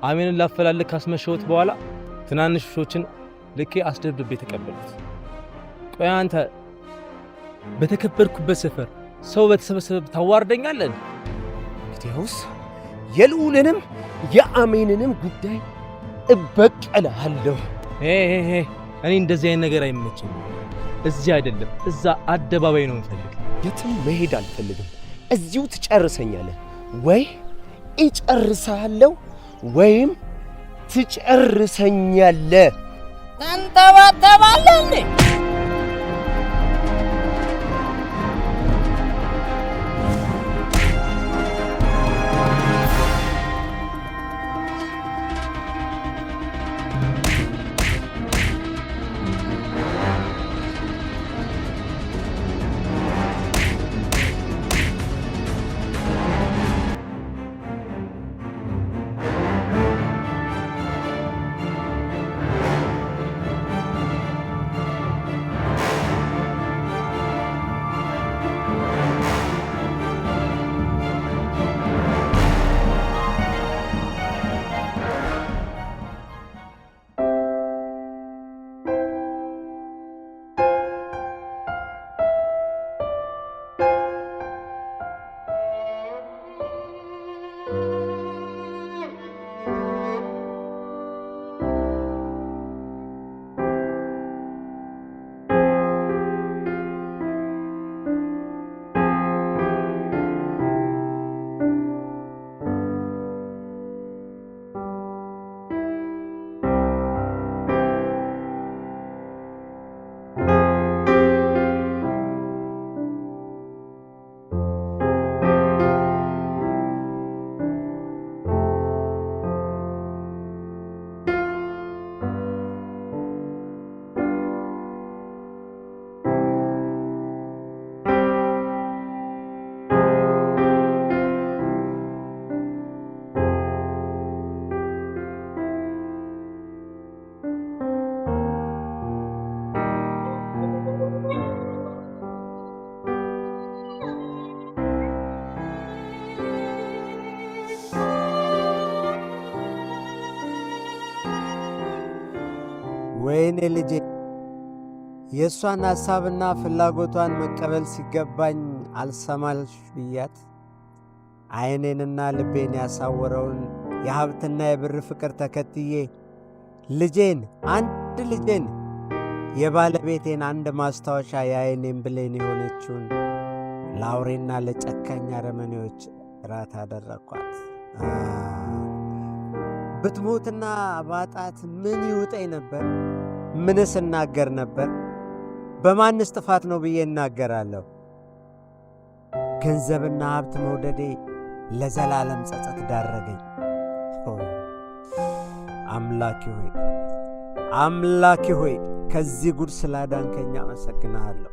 አሜንን ላፈላልግ ካስመሸሁት በኋላ ትናንሽ ውሾችን ልኬ አስደብድቤ ተቀበልኩት። ቆይ አንተ በተከበርኩበት ሰፈር ሰው በተሰበሰበ ታዋርደኛለህ? እንግዲያውስ የልዑልንም የአሜንንም ጉዳይ እበቀልሃለሁ። እኔ እንደዚህ አይነት ነገር አይመቸኝም። እዚህ አይደለም እዛ አደባባይ ነው የምፈልግ። የትም መሄድ አልፈልግም። እዚሁ ትጨርሰኛለህ። ወይ እጨርሰሃለሁ ወይም ትጨርሰኛለህ። ተንጠባጠባለህ እንዴ? ወይኔ ልጄ፣ የእሷን ሐሳብና ፍላጎቷን መቀበል ሲገባኝ አልሰማልሽ ብያት ዓይኔንና ልቤን ያሳወረውን የሀብትና የብር ፍቅር ተከትዬ ልጄን፣ አንድ ልጄን፣ የባለቤቴን አንድ ማስታወሻ፣ የዓይኔን ብሌን የሆነችውን ለአውሬና ለጨካኝ አረመኔዎች ራት አደረግኳት። ብትሞትና ባጣት ምን ይውጠኝ ነበር? ምንስ እናገር ነበር? በማንስ ጥፋት ነው ብዬ እናገራለሁ? ገንዘብና ሀብት መውደዴ ለዘላለም ጸጸት ዳረገኝ። አምላኬ ሆይ፣ አምላኬ ሆይ፣ ከዚህ ጉድ ስላዳንከኝ አመሰግንሃለሁ።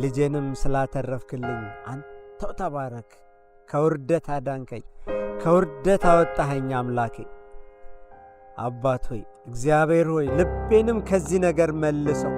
ልጄንም ስላተረፍክልኝ አንተው ተባረክ። ከውርደት አዳንከኝ፣ ከውርደት አወጣኸኝ አምላኬ። አባት ሆይ፣ እግዚአብሔር ሆይ፣ ልቤንም ከዚህ ነገር መልሰው።